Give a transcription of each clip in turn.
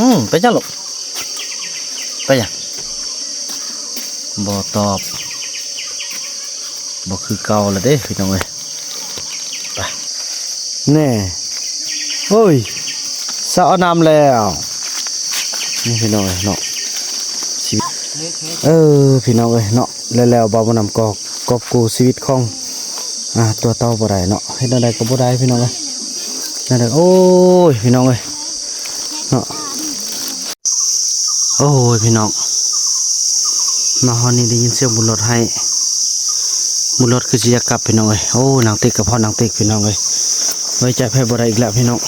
ອືມ ໄປຫຍັງລູກ? ໄປຫຍັງ? ບໍ່ຕອບ ບໍ່ຄືເກົ່າລະເດ້ພີ່ນ້ອງເອີຍ. ໄປ ແນ່ ໂອ້ຍ ສະເອົານ້ຳແລ້ວ ນີ້ພີ່ນ້ອງເອີຍເນາະ. ຊີວິດ ເອີ ພີ່ນ້ອງເອີຍເນາະ ແລ້ວ ແລ້ວບ່າວບຸນນຳກໍກອບກູ້ຊີວິດຂອງ ອ່າ ຕົວເຕົາບໍ່ໄດ້ເນາະ ເຮັດແນວໃດກໍບໍ່ໄດ້ພີ່ນ້ອງເອີຍ. ນັ້ນແຫຼະ ໂອ້ຍ ພີ່ນ້ອງເອີຍເນາະ. ໂອ້ຍ ພີ່ນ້ອງ ມາຮອດນີ້ໄດ້ຍິນສຽງບຸນລົດໄຫ້ ບຸນລົດຄືຊິຢາກກັບພີ່ນ້ອງເອີຍ. ໂອ້ ນາງຕິກກະເພາະນາງຕິກພີ່ນ້ອງເອີຍ ໄວ້ໃຈໃຜບໍ່ໄດ້ອີກແລ້ວພີ່ນ້ອງ.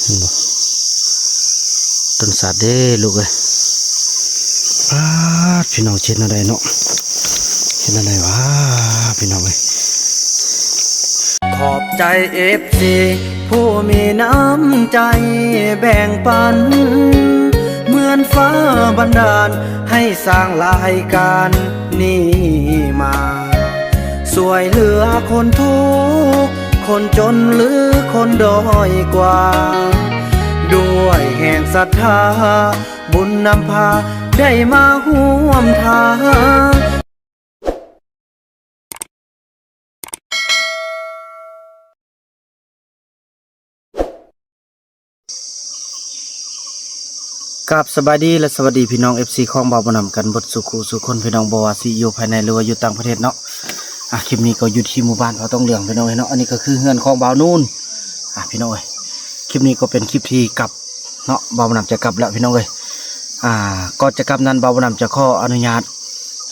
ເຫັນບໍ່? ຕົ້ນສາດເດ້ລູກເອີຍ. ປາດ ພີ່ນ້ອງ ເຮັດແນວໃດເນາະ ເຮັດແນວໃດວະ ພີ່ນ້ອງເອີຍ. ຂອບໃຈເອັຟຊີຜູ້ມີນ້ຳໃຈແບ່ງປັນ ເໝືອນຟ້າບັນດານໃຫ້ສ້າງລາຍການນີ້ມາ ຊ່ວຍເຫຼືອຄົນທຸກ ຄົນຈົນ ຫຼື ຄົນດ້ອຍກວ່າ ດ້ວຍແຮງສັດທາ ບຸນນຳພາໄດ້ມາຮ່ວມທາງ. ກາບສະບາຍດີ ແລະ ສະຫວັດດີພີ່ນ້ອງເອັຟຊີຂອງບ່າວບຸນນຳກັນເບິດສູ່ຄູ່ສູ່ຄົນພີ່ນ້ອງ ບໍ່ວ່າຊິຢູ່ພາຍໃນ ຫຼືວ່າຢູ່ຕ່າງປະເທດເນາະ. ອ່າ ຄລິບນີ້ກໍຢູ່ທີ່ໝູ່ບ້ານເຜົ່າຕົງເຫຼືອງພີ່ນ້ອງເອີຍເນາະ. ອັນນີ້ກໍຄືເຮືອນຂອງບ່າວນູນ ອ່າ ພີ່ນ້ອງເອີຍ. ຄລິບນີ້ກໍເປັນຄລິບທີ່ກັບເນາະ ບ່າວບຸນນຳຈະກັບແລ້ວພີ່ນ້ອງເອີຍ. ອ່າ ກ່ອນຈະກັບນັ້ນ ບ່າວບຸນນຳຈະຂໍອະນຸຍາດ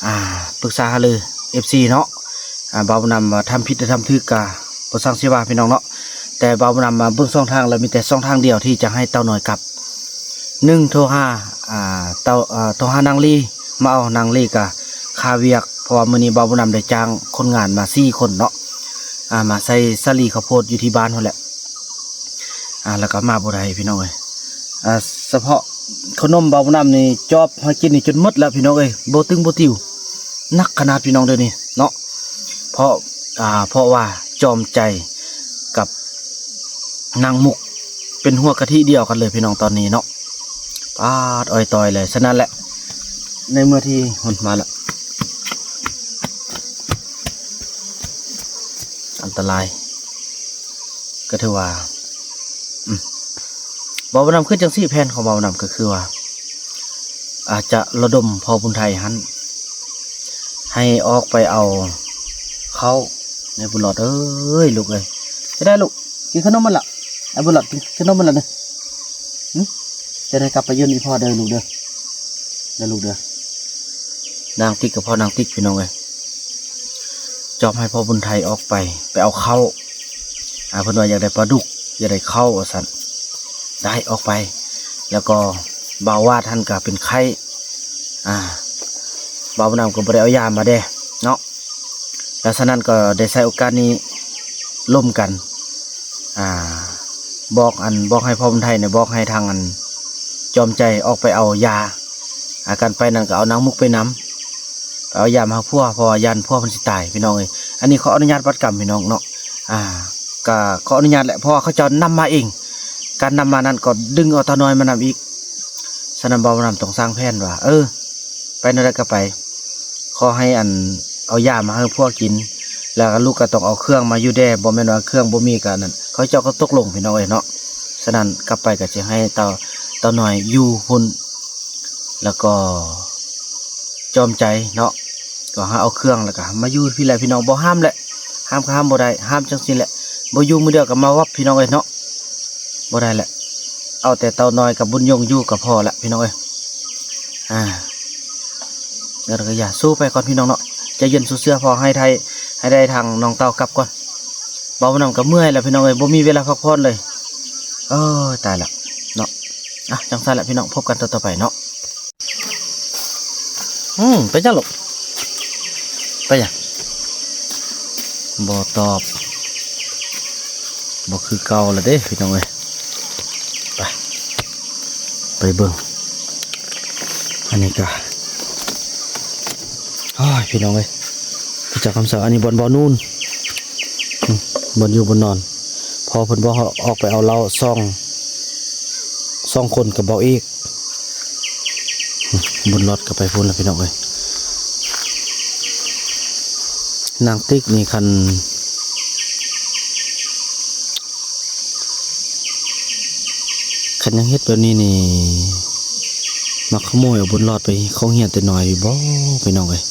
ອ່າ ປຶກສາຫາລືເອັຟຊີເນາະ. ອ່າ ບ່າວບຸນນຳວ່າທຳຜິດຫຼືທຳຖືກກະບໍ່ຊ່າງຊິວ່າພີ່ນ້ອງເນາະ ແຕ່ບ່າວບຸນນຳມາເບິ່ງຊ່ອງທາງແລ້ວ ມີແຕ່ຊ່ອງທາງດຽວທີ່ຈະໃຫ້ເຕົ້ານ້ອຍກັບ ໜຶ່ງ ໂທຫາ ອ່າ ເຕົ້າ ເອີ ໂທຫານາງລີ ມາເອົານາງລີກະຄາວຽກ ເພາະວ່າມື້ນີ້ບ່າວບຸນນຳໄດ້ຈ້າງຄົນງານມາສີ່ຄົນເນາະ ອ່າ ມາໃສ່ສາລີເຂົ້າໂພດຢູ່ທີ່ບ້ານພຸ້ນແຫຼະ. ອ່າ ແລ້ວກໍມາບໍ່ໄດ້ພີ່ນ້ອງເອີຍ. ອ່າ ສະເພາະຂະໜົມບ່າວບຸນນຳນີ້ ຈອບຫາກິນນີ້ຈົນໝົດແລ້ວພີ່ນ້ອງເອີຍ ບໍ່ຕຶງບໍ່ຕິວ ໜັກຂະໜາດພີ່ນ້ອງດຽວນີ້ເນາະ. ເພາະ ອ່າ ເພາະວ່າຈອມໃຈກັບນາງມຸກ ເປັນຫົວກະທິດຽວກັນເລີຍພີ່ນ້ອງຕອນນີ້ເນາະ. ປາດ ອອຍຕອຍເລີຍ. ສະນັ້ນແຫຼະ ໃນເມື່ອທີ່ ຫຸ້ນ ມາແລ້ວ ອັນຕະລາຍ ກໍຖືວ່າ ອືມ ບ່າວບຸນນຳຄືຈັ່ງຊີ້ ແຜນຂອງບ່າວບຸນນຳກໍຄືວ່າ ອາດຈະລະດົມພໍ່ບຸນໄທຫັ້ນ ໃຫ້ອອກໄປເອົາເຂົ້າ ແມ່ບຸນຫຼອດເອີຍ ລູກເອີຍ. ຈະໄດ້ລູກ ກິນຂະໜົມມັນລະ ໄອ້ບຸນຫຼອດ ກິນຂະໜົມມັນລະນີ້. ຫຶ ຈະໄດ້ກັບໄປຢູ່ນຳອີ່ພໍ່ເດີລູກເດີ ເດີລູກເດີ. ນາງຕິກກະເພາະນາງຕິກ ພີ່ນ້ອງເອີຍ ຈອບໃຫ້ພໍ່ບຸນໄທອອກໄປ ໄປເອົາເຂົ້າ ອ່າ ເພິ່ນວ່າຢາກໄດ້ປາດຸກ ຢາກໄດ້ເຂົ້າວ່າຊັ້ນ ໄດ້ ອອກໄປ. ແລ້ວກໍບ່າວວາດຫັ້ນກະເປັນໄຂ້ ອ່າ ບ່າວບຸນນຳກໍບໍ່ໄດ້ເອົາຢາມາເດ້ເນາະ. ແລ້ວສະນັ້ນກໍໄດ້ໃຊ້ໂອກາດນີ້ລົມກັນ ອ່າ ບອກ ອັນ ບອກໃຫ້ພໍ່ບຸນໄທນີ້ ບອກໃຫ້ທາງ ອັນ ຈອມໃຈອອກໄປເອົາຢາ ອ່າ ການໄປນັ້ນກໍເອົານາງມຸກໄປນຳ ໄປເອົາຢາມາໃຫ້ຜົວ ເພາະວ່າຢ້ານຜົວເພິ່ນຊິຕາຍ ພີ່ນ້ອງເອີຍ. ອັນນີ້ຂໍອະນຸຍາດບັດກຳ ພີ່ນ້ອງເນາະ ອ່າ ກໍຂໍອະນຸຍາດແຫຼະ ເພາະວ່າເຂົາເຈົ້ານຳມາເອງ ການນຳມານັ້ນກໍດຶງເອົາຕານ້ອຍມານຳອີກ. ສະນັ້ນ ບ່າວບຸນນຳຕ້ອງສ້າງແຜນວ່າ ເອີ ໄປແນວໃດກໍໄປ ຂໍໃຫ້ ອັນ ເອົາຢາມາໃຫ້ຜົວກິນ ແລ້ວກໍລູກກໍຕ້ອງເອົາເຄື່ອງມາຢູ່ແດ່ ບໍ່ແມ່ນວ່າເຄື່ອງບໍ່ມີກໍອັນນັ້ນ. ເຂົາເຈົ້າກໍຕົກລົງ ພີ່ນ້ອງເອີຍເນາະ. ສະນັ້ນ ກັບໄປກໍຊິໃຫ້ເຕົ້າ ເຕົ້ານ້ອຍຢູ່ພຸ້ນ ແລ້ວກໍຈອມໃຈເນາະ ກໍໃຫ້ເອົາເຄື່ອງ ແລ້ວກໍມາຢູ່ພີ້ແຫຼະ ພີ່ນ້ອງ. ບໍ່ຫ້າມແຫຼະ ຫ້າມກໍຫ້າມບໍ່ໄດ້ ຫ້າມຈັ່ງຊີ້ແຫຼະ ບໍ່ຢູ່ມື້ດຽວກໍມາວັບ ພີ່ນ້ອງເອີຍເນາະ. ບໍ່ໄດ້ແຫຼະ ເອົາແຕ່ເຕົ້ານ້ອຍກັບບຸນຍົງຢູ່ກໍພໍລະ ພີ່ນ້ອງເອີຍ. ອ່າ ແລ້ວກໍຢ່າ ສູ້ໄປກ່ອນ ພີ່ນ້ອງເນາະ ໃຈເຢັນ ສູ້ເຊື່ອ ພໍໃຫ້ໄດ້ ໃຫ້ໄດ້ທາງນ້ອງເຕົ້າກັບກ່ອນ. ເວົ້ານຳກໍເມື່ອຍແລ້ວ ພີ່ນ້ອງເອີຍ ບໍ່ມີເວລາພັກຜ່ອນເລີຍ. ໂອ້ຍ ຕາຍລະເນາະ. ອ່ະ ຈັ່ງຊັ້ນລະ ພີ່ນ້ອງ ພົບກັນຕອນຕໍ່ໄປເນາະ. ອືມ ໄປຫຍັງລູກ? ໄປຫຍັງ? ບໍ່ຕອບ ບໍ່ຄືເກົ່າລະເດ້ ພີ່ນ້ອງເອີຍ. ໄປ ໄປເບິ່ງ ອັນນີ້ກະ ໂອ້ຍ ພີ່ນ້ອງເອີຍ ເຈົ້າຄຳສາວ. ອັນນີ້ບ່ອນ ບ່ອນນູນ ອືມ ບ່ອນຢູ່ບ່ອນນອນ. ພໍເພິ່ນບອກໃຫ້ອອກໄປເອົາເຫຼົ້າສອງ ສອງຄົນກັບເບົາເອກ. ບຸນລອດກໍໄປພຸ້ນລະພີ່ນ້ອງເອີຍ. ນາງຕິກນີ້ຄັນ ຄັນຍັງເຮັດແບບນີ້ນີ້ ມັກຂະໂມຍເອົາບຸນລອດໄປເຂົ້າໂຮງຮຽນແຕ່ນ້ອຍຢູ່ບໍ່ ພີ່ນ້ອງເອີຍ?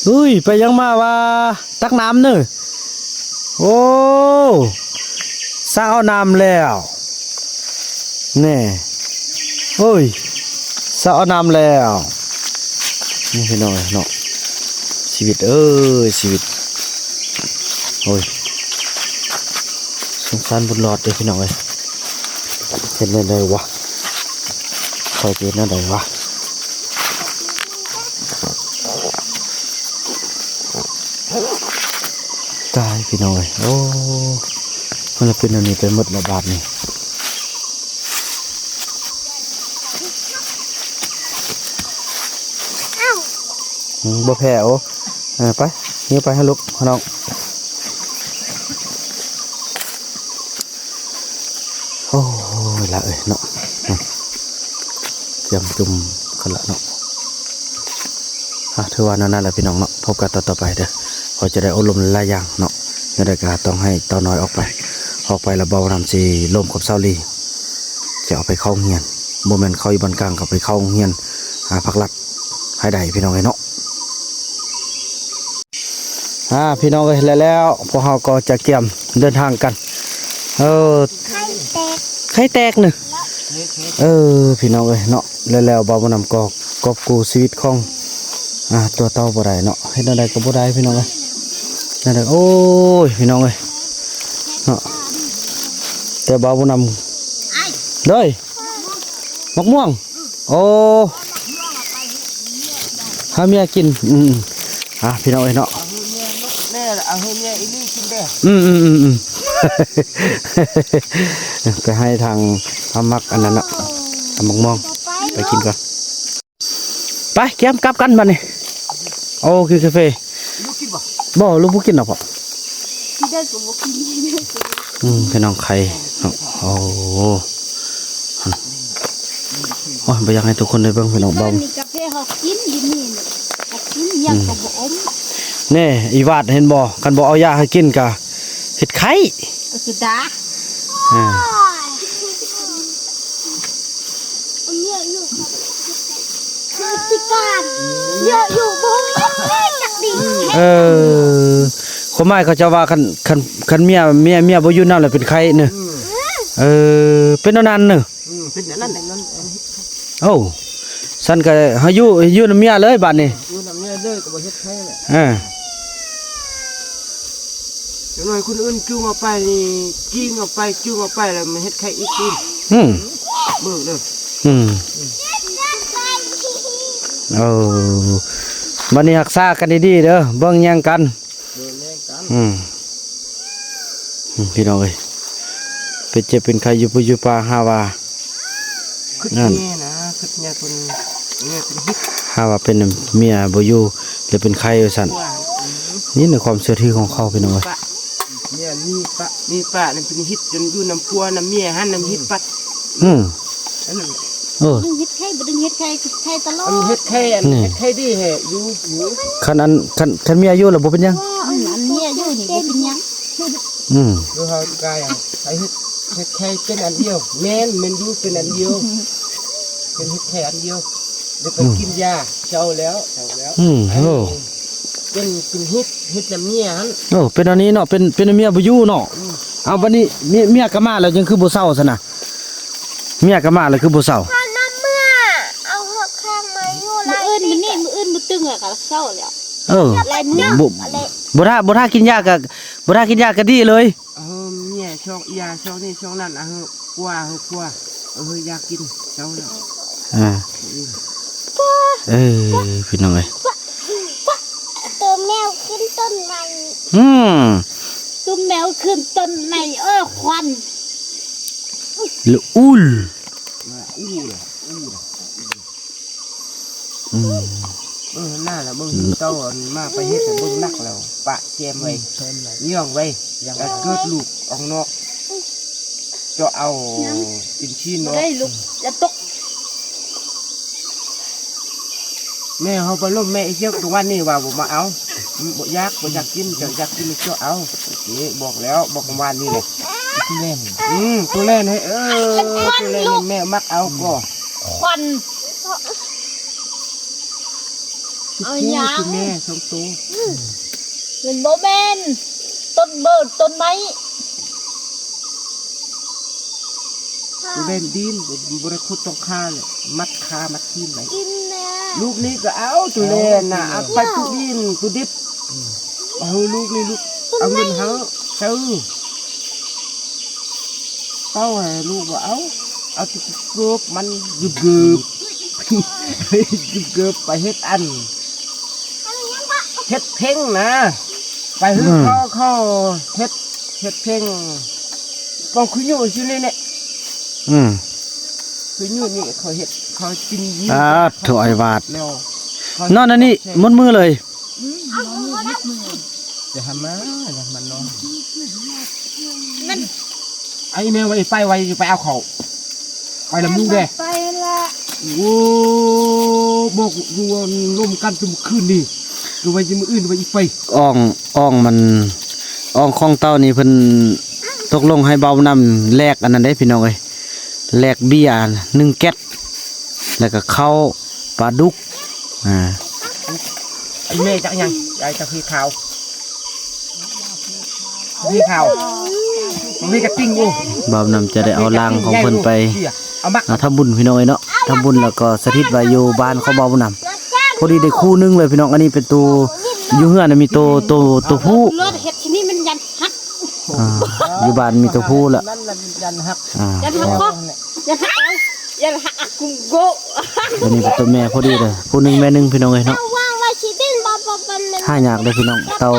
ອຸ້ຍ ໄປຫຍັງມາຫວາ? ຕັກນ້ຳເນີ. ໂອ້ ສາວເອົານ້ຳແລ້ວ ແນ່. ໂອ້ຍ ສາວເອົານ້ຳແລ້ວ. ນີ້ພີ່ນ້ອງເອີຍເນາະ ຊີວິດເອີຍ ຊີວິດ. ໂອ້ຍ ສົງສານບຸນລອດເດ້ພີ່ນ້ອງເອີຍ. ເຮັດແນວໃດວະ? ຂ້ອຍຈະເຮັດແນວໃດວະ? ຕາຍພີ່ນ້ອງເອີຍ. ໂອ້ ມັນລະເປັນອັນນີ້ໄປໝົດລະບາດນີ້. ອືມ ບໍ່ແພ້. ໂອ້ ເອີ ໄປ ຍິ້ວໄປໃຫ້ລູກ ນ້ອງ. ໂອ້ຍ ລະເອີຍເນາະ ອືມ ກຽມຈຸ່ມຄັນລະເນາະ. ອ່າ ຖືວ່າແນວນັ້ນລະພີ່ນ້ອງເນາະ. ພົບກັນຕອນຕໍ່ໄປເດີ. ເຮົາຈະໄດ້ໂອ້ລົມຫຼາຍຢ່າງເນາະ. ແນວໃດກໍຕ້ອງໃຫ້ເຕົ້ານ້ອຍອອກໄປ. ອອກໄປລະເບົານຳຊິລົມກັບສາວລີ ຈະເອົາໄປເຂົ້າໂຮງຮຽນ. ບໍ່ແມ່ນເຂົ້າຢູ່ບ້ານກາງ ກໍໄປເຂົ້າໂຮງຮຽນ ອ່າ ພາກລັດໃຫ້ໄດ້ ພີ່ນ້ອງເອີຍເນາະ. ອ່າ ພີ່ນ້ອງເອີຍ ແລະແລ້ວພວກເຮົາກໍຈະກຽມເດີນທາງກັນ. ເອີ ໄຂ່ແຕກ ໄຂ່ແຕກເນີ. ເອີ ພີ່ນ້ອງເອີຍເນາະ ແລະແລ້ວບ່າວບຸນນຳກໍກອບກູ້ຊີວິດຂອງ ອ່າ ຕົວເຕົ່າບໍ່ໄດ້ເນາະ. ເຮັດແນວໃດກໍບໍ່ໄດ້ພີ່ນ້ອງເອີຍ ແນວໃດ. ໂອ້ຍ ພີ່ນ້ອງເອີຍເນາະ ແຕ່ບ່າວບຸນນຳ ເດີຍ ໝາກມ່ວງ. ໂອ້ ຫາເມຍກິນ. ອືມ ອ່າ ພີ່ນ້ອງເອີຍເນາະ ແມ່ເອົາໃຫ້ເມຍອີ່ຫຼີກິນເດ້. ອືມ ອືມ ອືມ ອືມ ໄປໃຫ້ທາງອາມັກອັນນັ້ນນະ ອາມັກມ່ວງ ໄປກິນກ່ອນ. ໄປ ກຽມກັບກັນບາດນີ້. ໂອ ກິນກາເຟ. ບໍ່ ລູກບໍ່ກິນດອກພໍ່. ອືມ ພີ່ນ້ອງໄຂ່ເນາະ. ໂອ້ ໂອ້ຍ ບໍ່ຢາກໃຫ້ທຸກຄົນໄດ້ເບິ່ງ ພີ່ນ້ອງເບິ່ງ. ກາເຟເຮົາກິນຢູ່ນີ້ ກິນຫຍັງກໍບໍ່ອົມ. ແນ່ ອີຫວາດເຫັນບໍ່ ຄັນບໍ່ເອົາຢາໃຫ້ກິນກະເຮັດໄຂ້ ກໍຄືດາ. ອ່າ ເຍາະຢູ່ ເຍາະຢູ່ ບໍ່ຮູ້ຈັກດີ. ເອີ ຄວາມໝາຍເຂົາເຈົ້າວ່າ ຄັນ ຄັນ ຄັນເມຍ ເມຍ ເມຍບໍ່ຢູ່ນຳແລ້ວເປັນໄຂ້ເນີ. ອືມ ເອີ ເປັນແນວນັ້ນເນີ. ອືມ ເປັນແນວນັ້ນແຫຼະ. ໂອ້ ຊັ້ນກໍໃຫ້ຢູ່ ຢູ່ນຳເມຍເລີຍບາດນີ້. ຢູ່ນຳເມຍເລີຍກໍບໍ່ເຮັດໄຂ້ແຫຼະ. ເອີ ຈັກໜ້ອຍຄົນອື່ນຈູງອອກໄປນີ້ ກິງອອກໄປ ຈູງອອກໄປແລ້ວມາເຮັດໄຂ້ອີກ. ອືມ ເບິ່ງເດີ. ອືມ ເອີ ບາດນີ້ຮັກສາກັນດີໆເດີ ເບິ່ງແຍງກັນ. ເບິ່ງແຍງກັນ. ອືມ ອືມ ພີ່ນ້ອງເອີຍ ເປັນເຈັບເປັນໄຂ້ຢູ່ປູຢູ່ປາ ຫາວ່າ ຄິດແນ່ນະ ຄິດແນ່ເພິ່ນ ເມຍເປັນຫິດ ຫາວ່າເປັນເມຍບໍ່ຢູ່ ແລ້ວເປັນໄຂ້ວ່າຊັ້ນ. ນີ້ໃນຄວາມເຊື່ອຖືຂອງເຂົາ ພີ່ນ້ອງເອີຍ. ເມຍມີປະ ມີປະນີ້ເປັນຫິດ ຈົນຢູ່ນຳຜົວນຳເມຍຫັ້ນນຳຫິດປັດ. ອືມ ອັນນັ້ນ ເອີ ດຶງເຮັດໄຂ້ ບໍ່ດຶງເຮັດໄຂ້ ຄືໄຂ້ຕະຫຼອດ. ອັນເຮັດໄຂ້ ອັນນີ້ ເຮັດໄຂ້ດີແທ້ ຢູ່ ຢູ່. ຄັນອັນ ຄັນ ຄັນເມຍຢູ່ແລ້ວບໍ່ເປັນຫຍັງ. ອືມ ອັນເມຍຢູ່ນີ້ບໍ່ເປັນຫຍັງ. ອືມ ຄືເຮົາກາຍ ໃຫ້ເຮັດ ເຮັດໄຂ້ເປັນອັນດຽວ. ແມ່ນ ແມ່ນຢູ່ ເປັນອັນດຽວ ເປັນເຮັດໄຂ້ອັນດຽວ ແລ້ວໄປ ອືມ ກິນຢາ ເຊົາແລ້ວ ເຊົາແລ້ວ. ອືມ ໂອ້ ເປັນ ເປັນຫິດ ຫິດນຳເມຍຫັ້ນ. ໂອ້ ເປັນອັນນີ້ເນາະ ເປັນ ເປັນເມຍບໍ່ຢູ່ເນາະ. ອືມ ເອົາ ບັດນີ້ເມຍ ເມຍກໍມາແລ້ວ ຍັງຄືບໍ່ເຊົາຊັ້ນນະ? ເມຍກໍມາແລ້ວຄືບໍ່ເຊົາ? ພານຳເມືອ ເອົາເຮືອກຂ້າງມາຢູ່ຫຼາຍປີ. ມື້ອື່ນມື້ນີ້ ມື້ອື່ນມື້ຕຶງແລ້ວກໍເຊົາແລ້ວ. ເອີ ຫຼາຍມື້ ບໍ່ ບໍ່ຖ້າ ບໍ່ຖ້າກິນຢາກໍ ບໍ່ຖ້າກິນຢາກໍດີເລີຍ. ເອີ ເມຍຊອກຢາຊອກນີ້ຊອກນັ້ນ ເອີ ກົວ ເອີ ກົວ ເອີ ຢາກກິນເຊົາແລ້ວ. ອ່າ ເອີ ພີ່ນ້ອງເອີຍ. ໂຕແມວຂຶ້ນຕົ້ນໄມ້. ອືມ ໂຕແມວຂຶ້ນຕົ້ນໄມ້. ເອີ ຄວັນ ລະອູລ ອູລ ອູລ. ອືມ ເອີ ໜ້າລະເບິ່ງເຫັນເຕົ້າອັນມາໄປເຮັດໃຫ້ເບິ່ງໜັກແລ້ວ ປະແຈມໄວ້ ອືມ ແຈມໄວ້ ຍ່ອງໄວ້ ຢ່າງ ແລ້ວເກີດລູກອອກນອກ ເຈາະເອົາຕີນຊີ້ນເນາະ ໄດ້ລູກ ຢ່າຕົກ ແມ່ເຮົາໄປລົມແມ່ອີເຊືອກ ທຸກວັນນີ້ວ່າບໍ່ມາເອົາ ອືມ ບໍ່ຢາກ ບໍ່ຢາກກິນ ເຈົ້າຢາກກິນເຈາະເອົາ ນີ້ບອກແລ້ວ ບອກວານນີ້ແຫຼະ ແມ່ນ ອືມ ໂຕແລນໃຫ້ ເອີ ໂຕແລນໃຫ້ແມ່ມັກເອົາກໍ ຄວັນ ເອົາຫຍັງ ແມ່ສອງໂຕ ອືມ ມັນບໍ່ແມ່ນ ຕົ້ນເບີ ຕົ້ນໄມ້ ແມ່ນດີນ ບໍ່ໄດ້ຂຸດຕ້ອງຄາເລີຍ ມັດຄາມັດທີນໄວ້ ກິນແນ່ ລູກນີ້ກໍເອົາ ໂຕແລນນະ ເອົາໄປປູດິນປູດິບ ອືມ ເອົາລູກນີ້ລູກ ເອົາເງິນເຮົາ ເອີ ເອົາໃຫ້ລູກວ່າເອົາ ເອົາແຕ່ເກີບມັນ ເກີບ ເກີບໄປເຮັດອັນ ເຮັດເພັງນະ ໄປເຮືອນເຂົາ ເຂົາເຮັດ ເຮັດເພັງ ປອງຄືຢູ່ຊິນີ້ແຫຼະ ອືມ ຄືຢູ່ນີ້ເຂົາເຮັດ ເຂົາກິນ ອາ ໂທ້ ອ້າຍຫວາດ ແລ້ວ ນອນອັນນີ້ໝົດມື້ເລີຍ ອືມ ນອນຢູ່ໝົດມື້ ຈະໃຫ້ມາ ຢາກມານອນ ນັ້ນ ໄອ້ແມ່ໄວ້ໄປ ໄວ້ໄປເອົາເຂົ້າ ໄປນຳລູກເດ້ ໄປລະ ໂອ້ ບອກຢູ່ວ່າລົມກັນແຕ່ມື້ຄືນນີ້ ຫຼືວ່າມື້ອື່ນໄວ້ອີກໄປ ອ່ອງ ອ່ອງມັນ ອ່ອງຂອງເຕົ້ານີ້ເພິ່ນຕົກລົງໃຫ້ເບົານຳແລກອັນນັ້ນເດ້ພີ່ນ້ອງເອີຍ ແລກເບຍໜຶ່ງແກັດ ແລ້ວກໍເຂົ້າ ປາດຸກ ອ່າ ແມ່ຈັກຫຍັງ ຍາຍຈັກເຫັດຂາວ ເຫັດຂາວ ເຫັດກະຕິ່ງ ໂອ້ ບ່າວນຳຈະໄດ້ເອົາລ່າງຂອງເພິ່ນໄປ ເອົາມາ ອ່າ ທຳບຸນພີ່ນ້ອງເອີຍເນາະ ທຳບຸນແລ້ວກໍສະຖິດໄວ້ຢູ່ບ້ານຂອງບ່າວນຳ ພໍດີໄດ້ຄູ່ໜຶ່ງເລີຍພີ່ນ້ອງ ອັນນີ້ເປັນໂຕ ຢູ່ເຮືອນນະມີໂຕ ໂຕ ໂຕຜູ້ ເຮັດທີ່ນີ້ມັນຢັນຫັກ ອ່າ ຢູ່ບ້ານມີແຕ່ຜູ້ລະ ນັ້ນລະຍັນຫັກ ອ່າ ຍັນຫັກບໍ່ ຍັນຫັກເອົາ ຍັນຫັກອາກຸງໂກ ອັນນີ້ເປັນໂຕແມ່ພໍດີເດີ ຜູ້ໜຶ່ງແມ່ໜຶ່ງ ພີ່ນ້ອງເອີຍເນາະ ຫາຍາກເດີພີ່ນ້ອງ ເຕົ້າ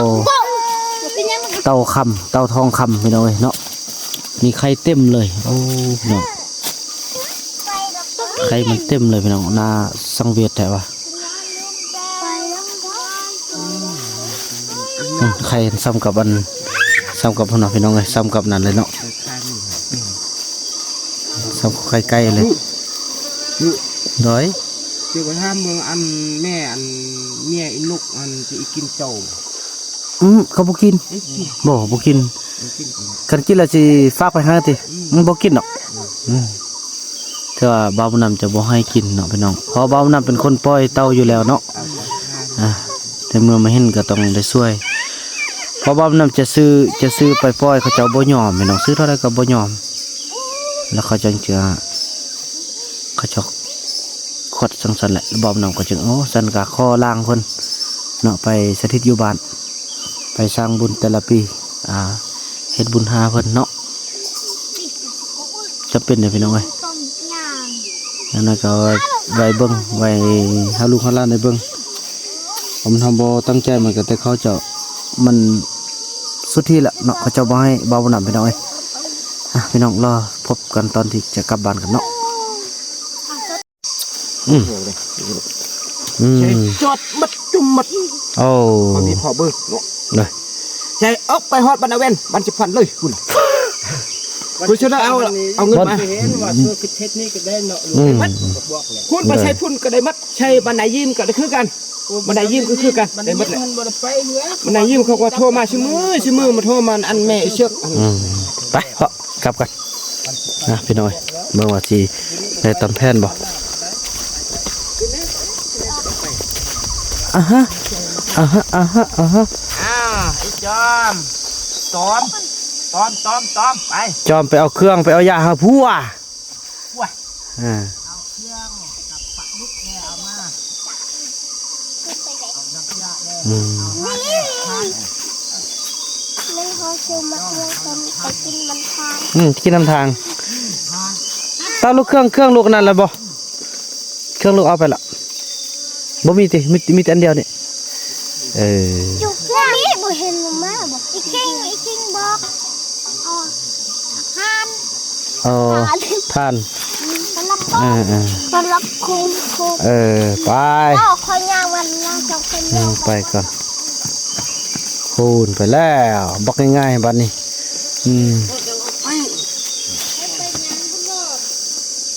ເຕົ້າຄຳ ເຕົ້າທອງຄຳ ພີ່ນ້ອງເອີຍເນາະ ມີໄຂ່ເຕັມເລີຍ ໂອ້ ພີ່ນ້ອງ ໄຂ່ມັນເຕັມເລີຍພີ່ນ້ອງ ໜ້າສັງເວດແທ້ວ່າ. ອືມ ໄຂ່ສ່ຳກັບອັນ ສ່ຳກັບພຸ້ນເນາະ ພີ່ນ້ອງເອີຍ ສ່ຳກັບນັ້ນເລີຍເນາະ ສ່ຳກັບໄຂ່ໄກ່ເລີຍ ໂດຍ ຊິໄປຖາມເບິ່ງອັນແມ່ອັນເມຍອີນົກອັນຊິກິນເຈົ້າ ອືມ ເຂົາບໍ່ກິນ ບໍ່ ບໍ່ກິນ ບໍ່ກິນ ຄັນກິນແລ້ວຊິຝາກໄປໃຫ້ຕິ ອືມ ມັນບໍ່ກິນດອກ ອືມ ອືມ ແຕ່ວ່າບ່າວບຸນນຳຈະບໍ່ໃຫ້ກິນເນາະພີ່ນ້ອງ ເພາະບ່າວບຸນນຳເປັນຄົນປ່ອຍເຕົ້າຢູ່ແລ້ວເນາະ ອ່າ ແຕ່ເມື່ອມາເຫັນກໍຕ້ອງໄດ້ຊ່ວຍ ເພາະບ່າວບຸນນຳຈະຊື້ ຈະຊື້ໄປປ່ອຍ ເຂົາເຈົ້າບໍ່ຍອມພີ່ນ້ອງ ຊື້ເທົ່າໃດກໍບໍ່ຍອມ ແລ້ວເຂົາຈັ່ງຈະ ເຂົາເຈົ້າຂວັດຈັ່ງຊັ້ນແຫຼະ ບ່າວບຸນນຳກໍຈຶ່ງ ໂອ້ ຊັ້ນກໍຂໍລ່າງເພິ່ນເນາະ ໄປສະຖິດຢູ່ບ້ານ ໄປສ້າງບຸນແຕ່ລະປີ ອ່າ ເຮັດບຸນຫາເພິ່ນເນາະ ຈຳເປັນເດ້ພີ່ນ້ອງເອີຍ ອັນນັ້ນກໍໄວ້ເບິ່ງ ໄວ້ໃຫ້ລູກໃຫ້ຫຼານໄດ້ເບິ່ງ ເພາະມັນ ເຮົາບໍ່ຕັ້ງໃຈ ມັນກໍແຕ່ເຂົາເຈົ້າ ມັນສຸດທີ່ລະເນາະ ເຂົາເຈົ້າບໍ່ໃຫ້ ເວົ້ານຳພີ່ນ້ອງເອີຍ ອ່ະ ພີ່ນ້ອງ ລໍພົບກັນຕອນທີ່ຈະກັບບ້ານກັນເນາະ. ອືມ ອືມ ໃສ່ຈອດໝົດຈຸ່ມໝົດ ໂອ້ ມັນມີພໍເບິ່ງເນາະ ເລີຍ ໃສ່ອອກໄປຮອດບ້ານອາແວ່ນ ບ້ານຊິພັນເລີຍພຸ້ນ ຜູ້ຊະນະເອົາ ເອົາເງິນມາ ເຫັນວ່າໂຊຄິດເຮັດນີ້ກໍໄດ້ເນາະ ອືມ ພຸ້ນໄປໃສ່ພຸ້ນກໍໄດ້ໝົດ ໃສ່ບ້ານນາຍິມກໍໄດ້ຄືກັນ ບັນໄດຍິມກໍຄືກັນ ໄດ້ໝົດແຫຼະ ບັນໄດຍິມເຂົາກໍໂທມາຊຸມື້ ຊຸມື້ມາໂທມາອັນແມ່ເຊືອກ ອືມ ໄປເພາະກັບກັນນະພີ່ນ້ອງ ເບິ່ງວ່າຊິໄດ້ຕາມແຜນບໍ່ ອາຮະ ອາຮະ ອາຮະ ອາຮະ ອ້າວ ອີຈອມ ຕອມ ຕອມ ຕອມ ຕອມ ໄປ ຈອມໄປເອົາເຄື່ອງ ໄປເອົາຢາຫາຜົວ ໂອ້ຍ ອ່າ ເອົາເຄື່ອງກັບປາດຸກແດ່ເອົາມາ ເອົານ້ຳຢາແດ່ ອືມ ເອົາຫາແດ່ ມັນເຮົາຊື້ມາເພື່ອກັນໄປກິນນຳທາງ ອືມ ກິນນຳທາງ ຕາລູກເຄື່ອງ ເຄື່ອງລູກອັນນັ້ນລະບໍ່? ເຄື່ອງລູກເອົາໄປລະ ບໍ່ມີຕິ ມີ ມີແຕ່ອັນດຽວນີ້ ເອີ ຢູ່ເພື່ອນນີ້ບໍ່ເຫັນມາບໍ່ ອີຄິງ ອີຄິງບອກ ອອກ ຫານ ເອົາຖ່ານ ມັນລຳບາກ ເອີໆ ມັນລຳໂຄງໂຄງ ເອີ ໄປ ເອົາຂ້ອຍຍ່າງມັນລະ ເຈົ້າຂ້ອຍຍ່າງ ອືມ ໄປກ່ອນ ໂພນໄປແລ້ວ ບັກງ່າຍໆ ບາດນີ້ ອືມ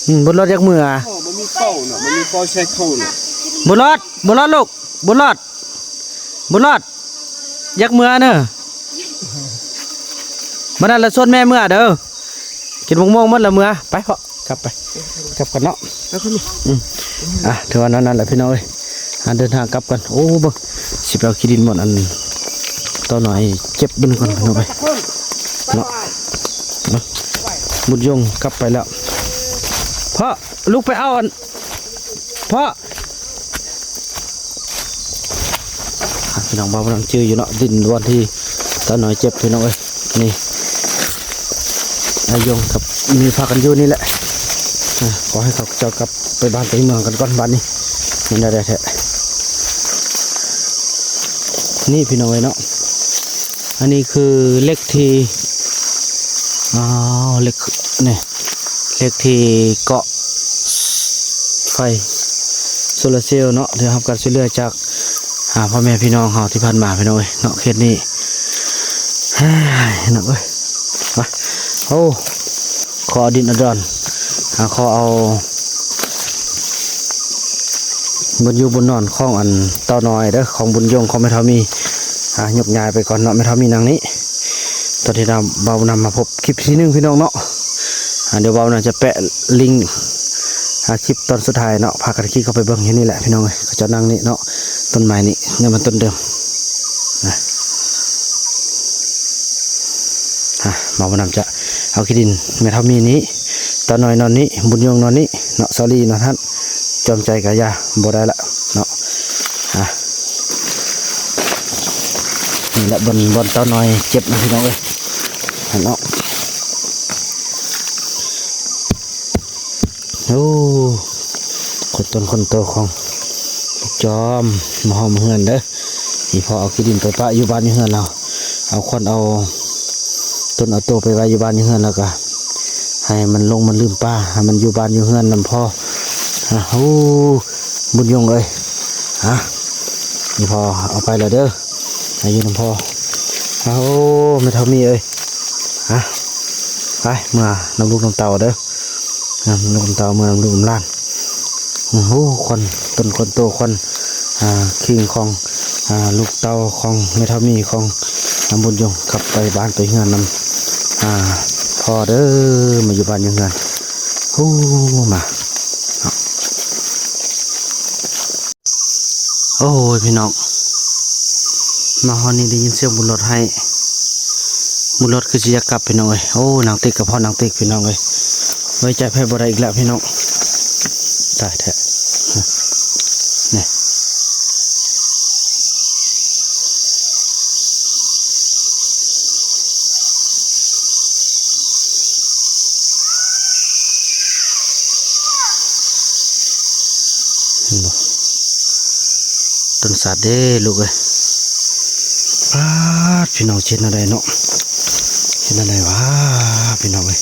ອືມ ບຸນຫຼອດຢາກເມືອ ບໍ່ມີເປົ້ານະ ບໍ່ມີເປົ້າໃສ່ເຂົ້ານະ ບຸນຫຼອດ ບຸນຫຼອດລູກ ບຸນຫຼອດ ບຸນຫຼອດ ຢາກເມືອເນີ ບາດນັ້ນລະຊວນແມ່ເມືອເດີ ກິນໝາກມ່ວງໝົດລະເມືອ ໄປພໍ່ ກັບໄປ ກັບກັນເນາະ ອືມ ອ່ະ ຖືວ່ານັ້ນແຫຼະພີ່ນ້ອງເອີຍ ອ່ະ ເດີນທາງກັບກັນ ໂອ້ ເບິ່ງ ຊິໄປເອົາຂີ້ດິນບ່ອນອັນເຕົ້ານ້ອຍເຈັບເບິ່ງກ່ອນພີ່ນ້ອງເອີຍ ເນາະ ເນາະ ບຸນຍົງກັບໄປແລ້ວ ພໍ່ ລູກໄປເອົາອັນ ພໍ່ ອ່ະ ພີ່ນ້ອງ ບ່າວນຳຈື່ຢູ່ເນາະ ດິນບ່ອນທີ່ຕານ້ອຍເຈັບ ພີ່ນ້ອງເອີຍ ນີ້ ອາຍົງກັບມີພາກັນຢູ່ນີ້ແຫຼະ ອ່ະ ຂໍໃຫ້ເຂົາເຈົ້າກັບໄປບ້ານໄປເມືອງກັນກ່ອນບາດນີ້ ແມ່ນແນວໃດແທ້ ນີ້ ພີ່ນ້ອງເອີຍເນາະ ອັນນີ້ຄືເຫຼັກທີ່ ອ້າວ ເຫຼັກ ນີ້ ເຫຼັກທີ່ເກາະໄຟໂຊລາເຊວເນາະ ໄດ້ຮັບການຊ່ວຍເຫຼືອຈາກ ອ່າ ພໍ່ແມ່ພີ່ນ້ອງເຮົາທີ່ຜ່ານມາ ພີ່ນ້ອງເອີຍເນາະ ເຂດນີ້ ເອີຍ ພີ່ນ້ອງເອີຍ ມາ ໂອ້ ຂໍເອົາດິນເອົາດອນ ອ່າ ຂໍເອົາ ບ່ອນຢູ່ບ່ອນນອນຂອງອັນເຕົ້ານ້ອຍເດີ ຂອງບຸນຍົງ ຂອງແມ່ເຖົ້າມີ ອ່າ ຍົກຍ້າຍໄປກ່ອນເນາະ ແມ່ເຖົ້າມີນັ່ງນີ້ ຕອນທີ່ເຮົາ ບ່າວນຳມາພົບຄລິບທີໜຶ່ງ ພີ່ນ້ອງເນາະ ອ່າ ດຽວບ່າວນຳຈະແປະລິ້ງ ອ່າ ຄລິບຕອນສຸດທ້າຍເນາະ ພາກັນຄລິກເຂົ້າໄປເບິ່ງຢູ່ນີ້ແຫຼະ ພີ່ນ້ອງເອີຍ ເຂົາເຈົ້ານັ່ງນີ້ເນາະ ຕົ້ນໄມ້ນີ້ ນີ້ມັນຕົ້ນເດີມ ນະ ອ່າ ບ່າວນຳຈະເອົາຂີ້ດິນແມ່ເຖົ້າມີນີ້ ຕານ້ອຍນອນນີ້ ບຸນຍົງນອນນີ້ເນາະ ສາວລີນອນຫັ້ນ ຈອມໃຈກະຢ່າ ບໍ່ໄດ້ລະເນາະ ອ່າ ນີ້ລະບ່ອນ ບ່ອນເຕົ້ານ້ອຍເຈັບນະ ພີ່ນ້ອງເອີຍ ເນາະ ໂອ້ ຄົນຕົນຄົນໂຕຂອງລູກຈອມ ມາຮອມເຮືອນເດີ ອີ່ພໍ່ເອົາຂີ້ດິນໄປປະຢູ່ບ້ານຢູ່ເຮືອນລາວ ເອົາຄົນເອົາຕົນເອົາໂຕໄປໄວ້ຢູ່ບ້ານຢູ່ເຮືອນ ແລ້ວກະໃຫ້ມັນຫຼົງມັນລືມປ້າ ໃຫ້ມັນຢູ່ບ້ານຢູ່ເຮືອນນຳພໍ່ ອ່າ ໂອ້ ບຸນຍົງເອີຍ ອ່າ ອີ່ພໍ່ເອົາໄປລະເດີ ໃຫ້ຢູ່ນຳພໍ່ ໂອ້ ແມ່ເຖົ້າມີເອີຍ ອ່າ ໄປ ເມືອນຳລູກນຳເຕົ້າເດີ ນຳລູກນຳເຕົ້າ ເມືອນຳລູກນຳຫຼານ ໂອ້ ຄົນຕົນຄົນໂຕ ຄົນ ອ່າ ຄີງຂອງ ອ່າ ລູກເຕົ້າຂອງແມ່ເຖົ້າມີ ຂອງນຳບຸນຍົງ ກັບໄປບ້ານໄປເຮືອນນຳ ອ່າ ພໍ່ເດີ ມາຢູ່ບ້ານຢູ່ເຮືອນ ໂອ້ ມາ ໂອ້ຍ ພີ່ນ້ອງ ມາຮອດນີ້ໄດ້ຍິນສຽງບຸນຫຼອດໄຫ້ ບຸນຫຼອດຄືຊິຢາກກັບ ພີ່ນ້ອງເອີຍ ໂອ້ ນາງຕິກກັບພໍ່ນາງຕິກ ພີ່ນ້ອງເອີຍ ໄວ້ໃຈໃຜບໍ່ໄດ້ອີກແລ້ວ ພີ່ນ້ອງ ຕາຍແທ້ ນີ້ ເຫັນບໍ່? ຕົ້ນສາດເດ້ລູກເອີຍ. ປາດ ພີ່ນ້ອງ ເຮັດແນວໃດເນາະ? ເຮັດແນວໃດຫວາ ພີ່ນ້ອງເອີຍ?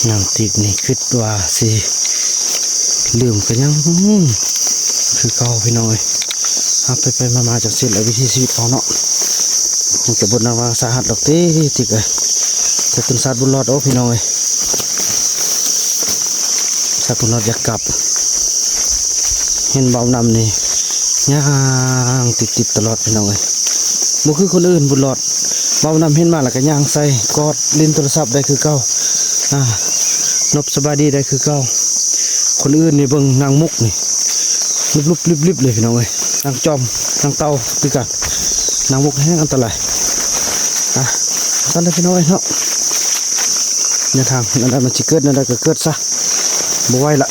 ນາງຕິກນີ້ຄິດວ່າຊິລືມ ກໍຍັງຄືເກົ່າ ພີ່ນ້ອງເອີຍ. ເອົາ ໄປໆມາໆ ຈັ່ງຊີ້ແຫຼະ ວິຖີຊີວິດເຮົາເນາະ. ມັນກໍບໍ່ໜັກໜາສາຫັດດອກຕິ ຕິກເອີຍ. ແຕ່ຕົ້ນສາດບຸນຫຼອດ ໂອ້ ພີ່ນ້ອງເອີຍ ສາດບຸນຫຼອດຢາກກັບ. ເຫັນບ່າວນຳນີ້ຍ່າງຕິດໆຕະຫຼອດ ພີ່ນ້ອງເອີຍ. ບໍ່ຄືຄົນອື່ນບຸນຫຼອດ ບ່າວນຳເຫັນມາແລ້ວກໍຍ່າງໃສ່ ກອດຫຼິ້ນໂທລະສັບໄດ້ຄືເກົ່າ. ອ່າ ນົບສະບາຍດີໄດ້ຄືເກົ່າ. ຄົນອື່ນນີ້ເບິ່ງນາງມຸກນີ້ ລຸບໆລິບໆເລີຍ ພີ່ນ້ອງເອີຍ. ນາງຈອມ ນາງເຕົ່າຄືກັນ. ນາງມຸກແຮງອັນຕະລາຍ. ອ່ະ ຊັ້ນເດີ ພີ່ນ້ອງເອີຍເນາະ. ແນວທາງນັ້ນ ມັນຊິເກີດແນວໃດກໍເກີດຊະ ບໍ່ໄຫວລະ.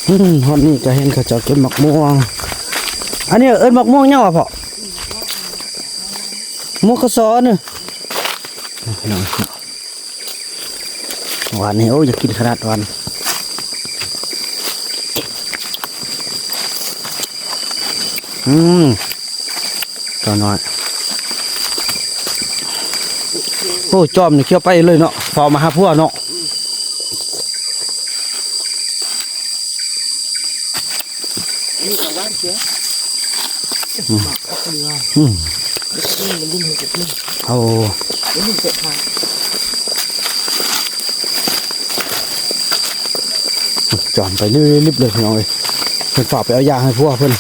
ອືມ ຮອດນີ້ກໍເຫັນເຂົາເຈົ້າເກັບໝາກມ່ວງ. ອັນນີ້ເອີ້ນໝາກມ່ວງຫຍັງວະພໍ່? ໝາກກະຊອນ. ຫວານນີ້ ໂອ້ ຢາກກິນຂະໜາດຫວານ. ອືມ ຕົວນ້ອຍ. ໂອ້ ຈອມນີ້ຂຽວໄປເລີຍເນາະ ຟ້າວມາຫາຜົວເນາະ. ອືມ ອືມ ອືມ ມັນດຶງໃຫ້ເກັບເງິນ ໂອ້ ມັນດຶງເກັບຫາ ຈອມໄປລິບໆເລີຍພີ່ນ້ອງເອີຍ. ເພິ່ນຝາກໄປເອົາຢາໃຫ້ຜົວເພິ່ນ.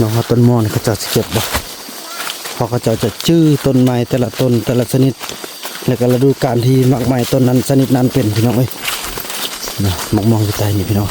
ນ້ອງວ່າຕົ້ນໝໍ້ນີ້ເຂົາເຈົ້າຊິເກັບບໍ່? ເພາະເຂົາເຈົ້າຈະຈື່ຕົ້ນໄມ້ແຕ່ລະຕົ້ນແຕ່ລະຊະນິດ ແລ້ວກໍລະດູການທີ່ໝາກໄມ້ຕົ້ນນັ້ນຊະນິດນັ້ນເປັນ ພີ່ນ້ອງເອີຍ. ນະ ໝາກມ່ວງຢູ່ໃຕ້ນີ້ພີ່ນ້ອງ.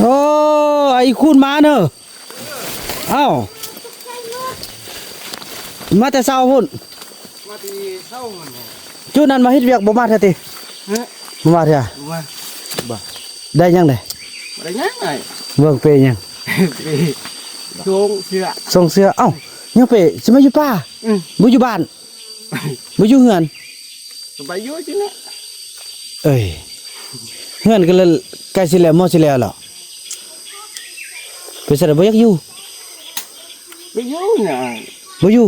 ໂອ້ ໄອ້ຄູນມາເນີ. ອ້າວ ມາແຕ່ເຊົ້າພຸ້ນ ມາແຕ່ເຊົ້າພຸ້ນ. ຈຸດນັ້ນມາເຮັດວຽກບໍ່ມາເທື່ອຕິ? ຮະ? ບໍ່ມາເທື່ອ? ບໍ່ມາ. ບໍ່ ໄດ້ຫຍັງເດ້? ບໍ່ໄດ້ຫຍັງອ້າຍ. ເບິ່ງເປຫຍັງ? ເປ ສົ່ງເສື້ອ ສົ່ງເສື້ອ. ເອົ້າ ຍັງເປ ຊິມາຢູ່ປ່າ? ອືມ ບໍ່ຢູ່ບ້ານ? ບໍ່ຢູ່ເຮືອນ ສະບາຍຢູ່ຊີ້ແຫຼະ. ເອີຍ ເຮືອນກໍເລີຍໃກ້ຊິແລ້ວ ໝໍຊິແລ້ວແລ້ວ. ເປັນຈັ່ງໃດ ບໍ່ຢາກຢູ່? ບໍ່ຢູ່ນະ. ບໍ່ຢູ່?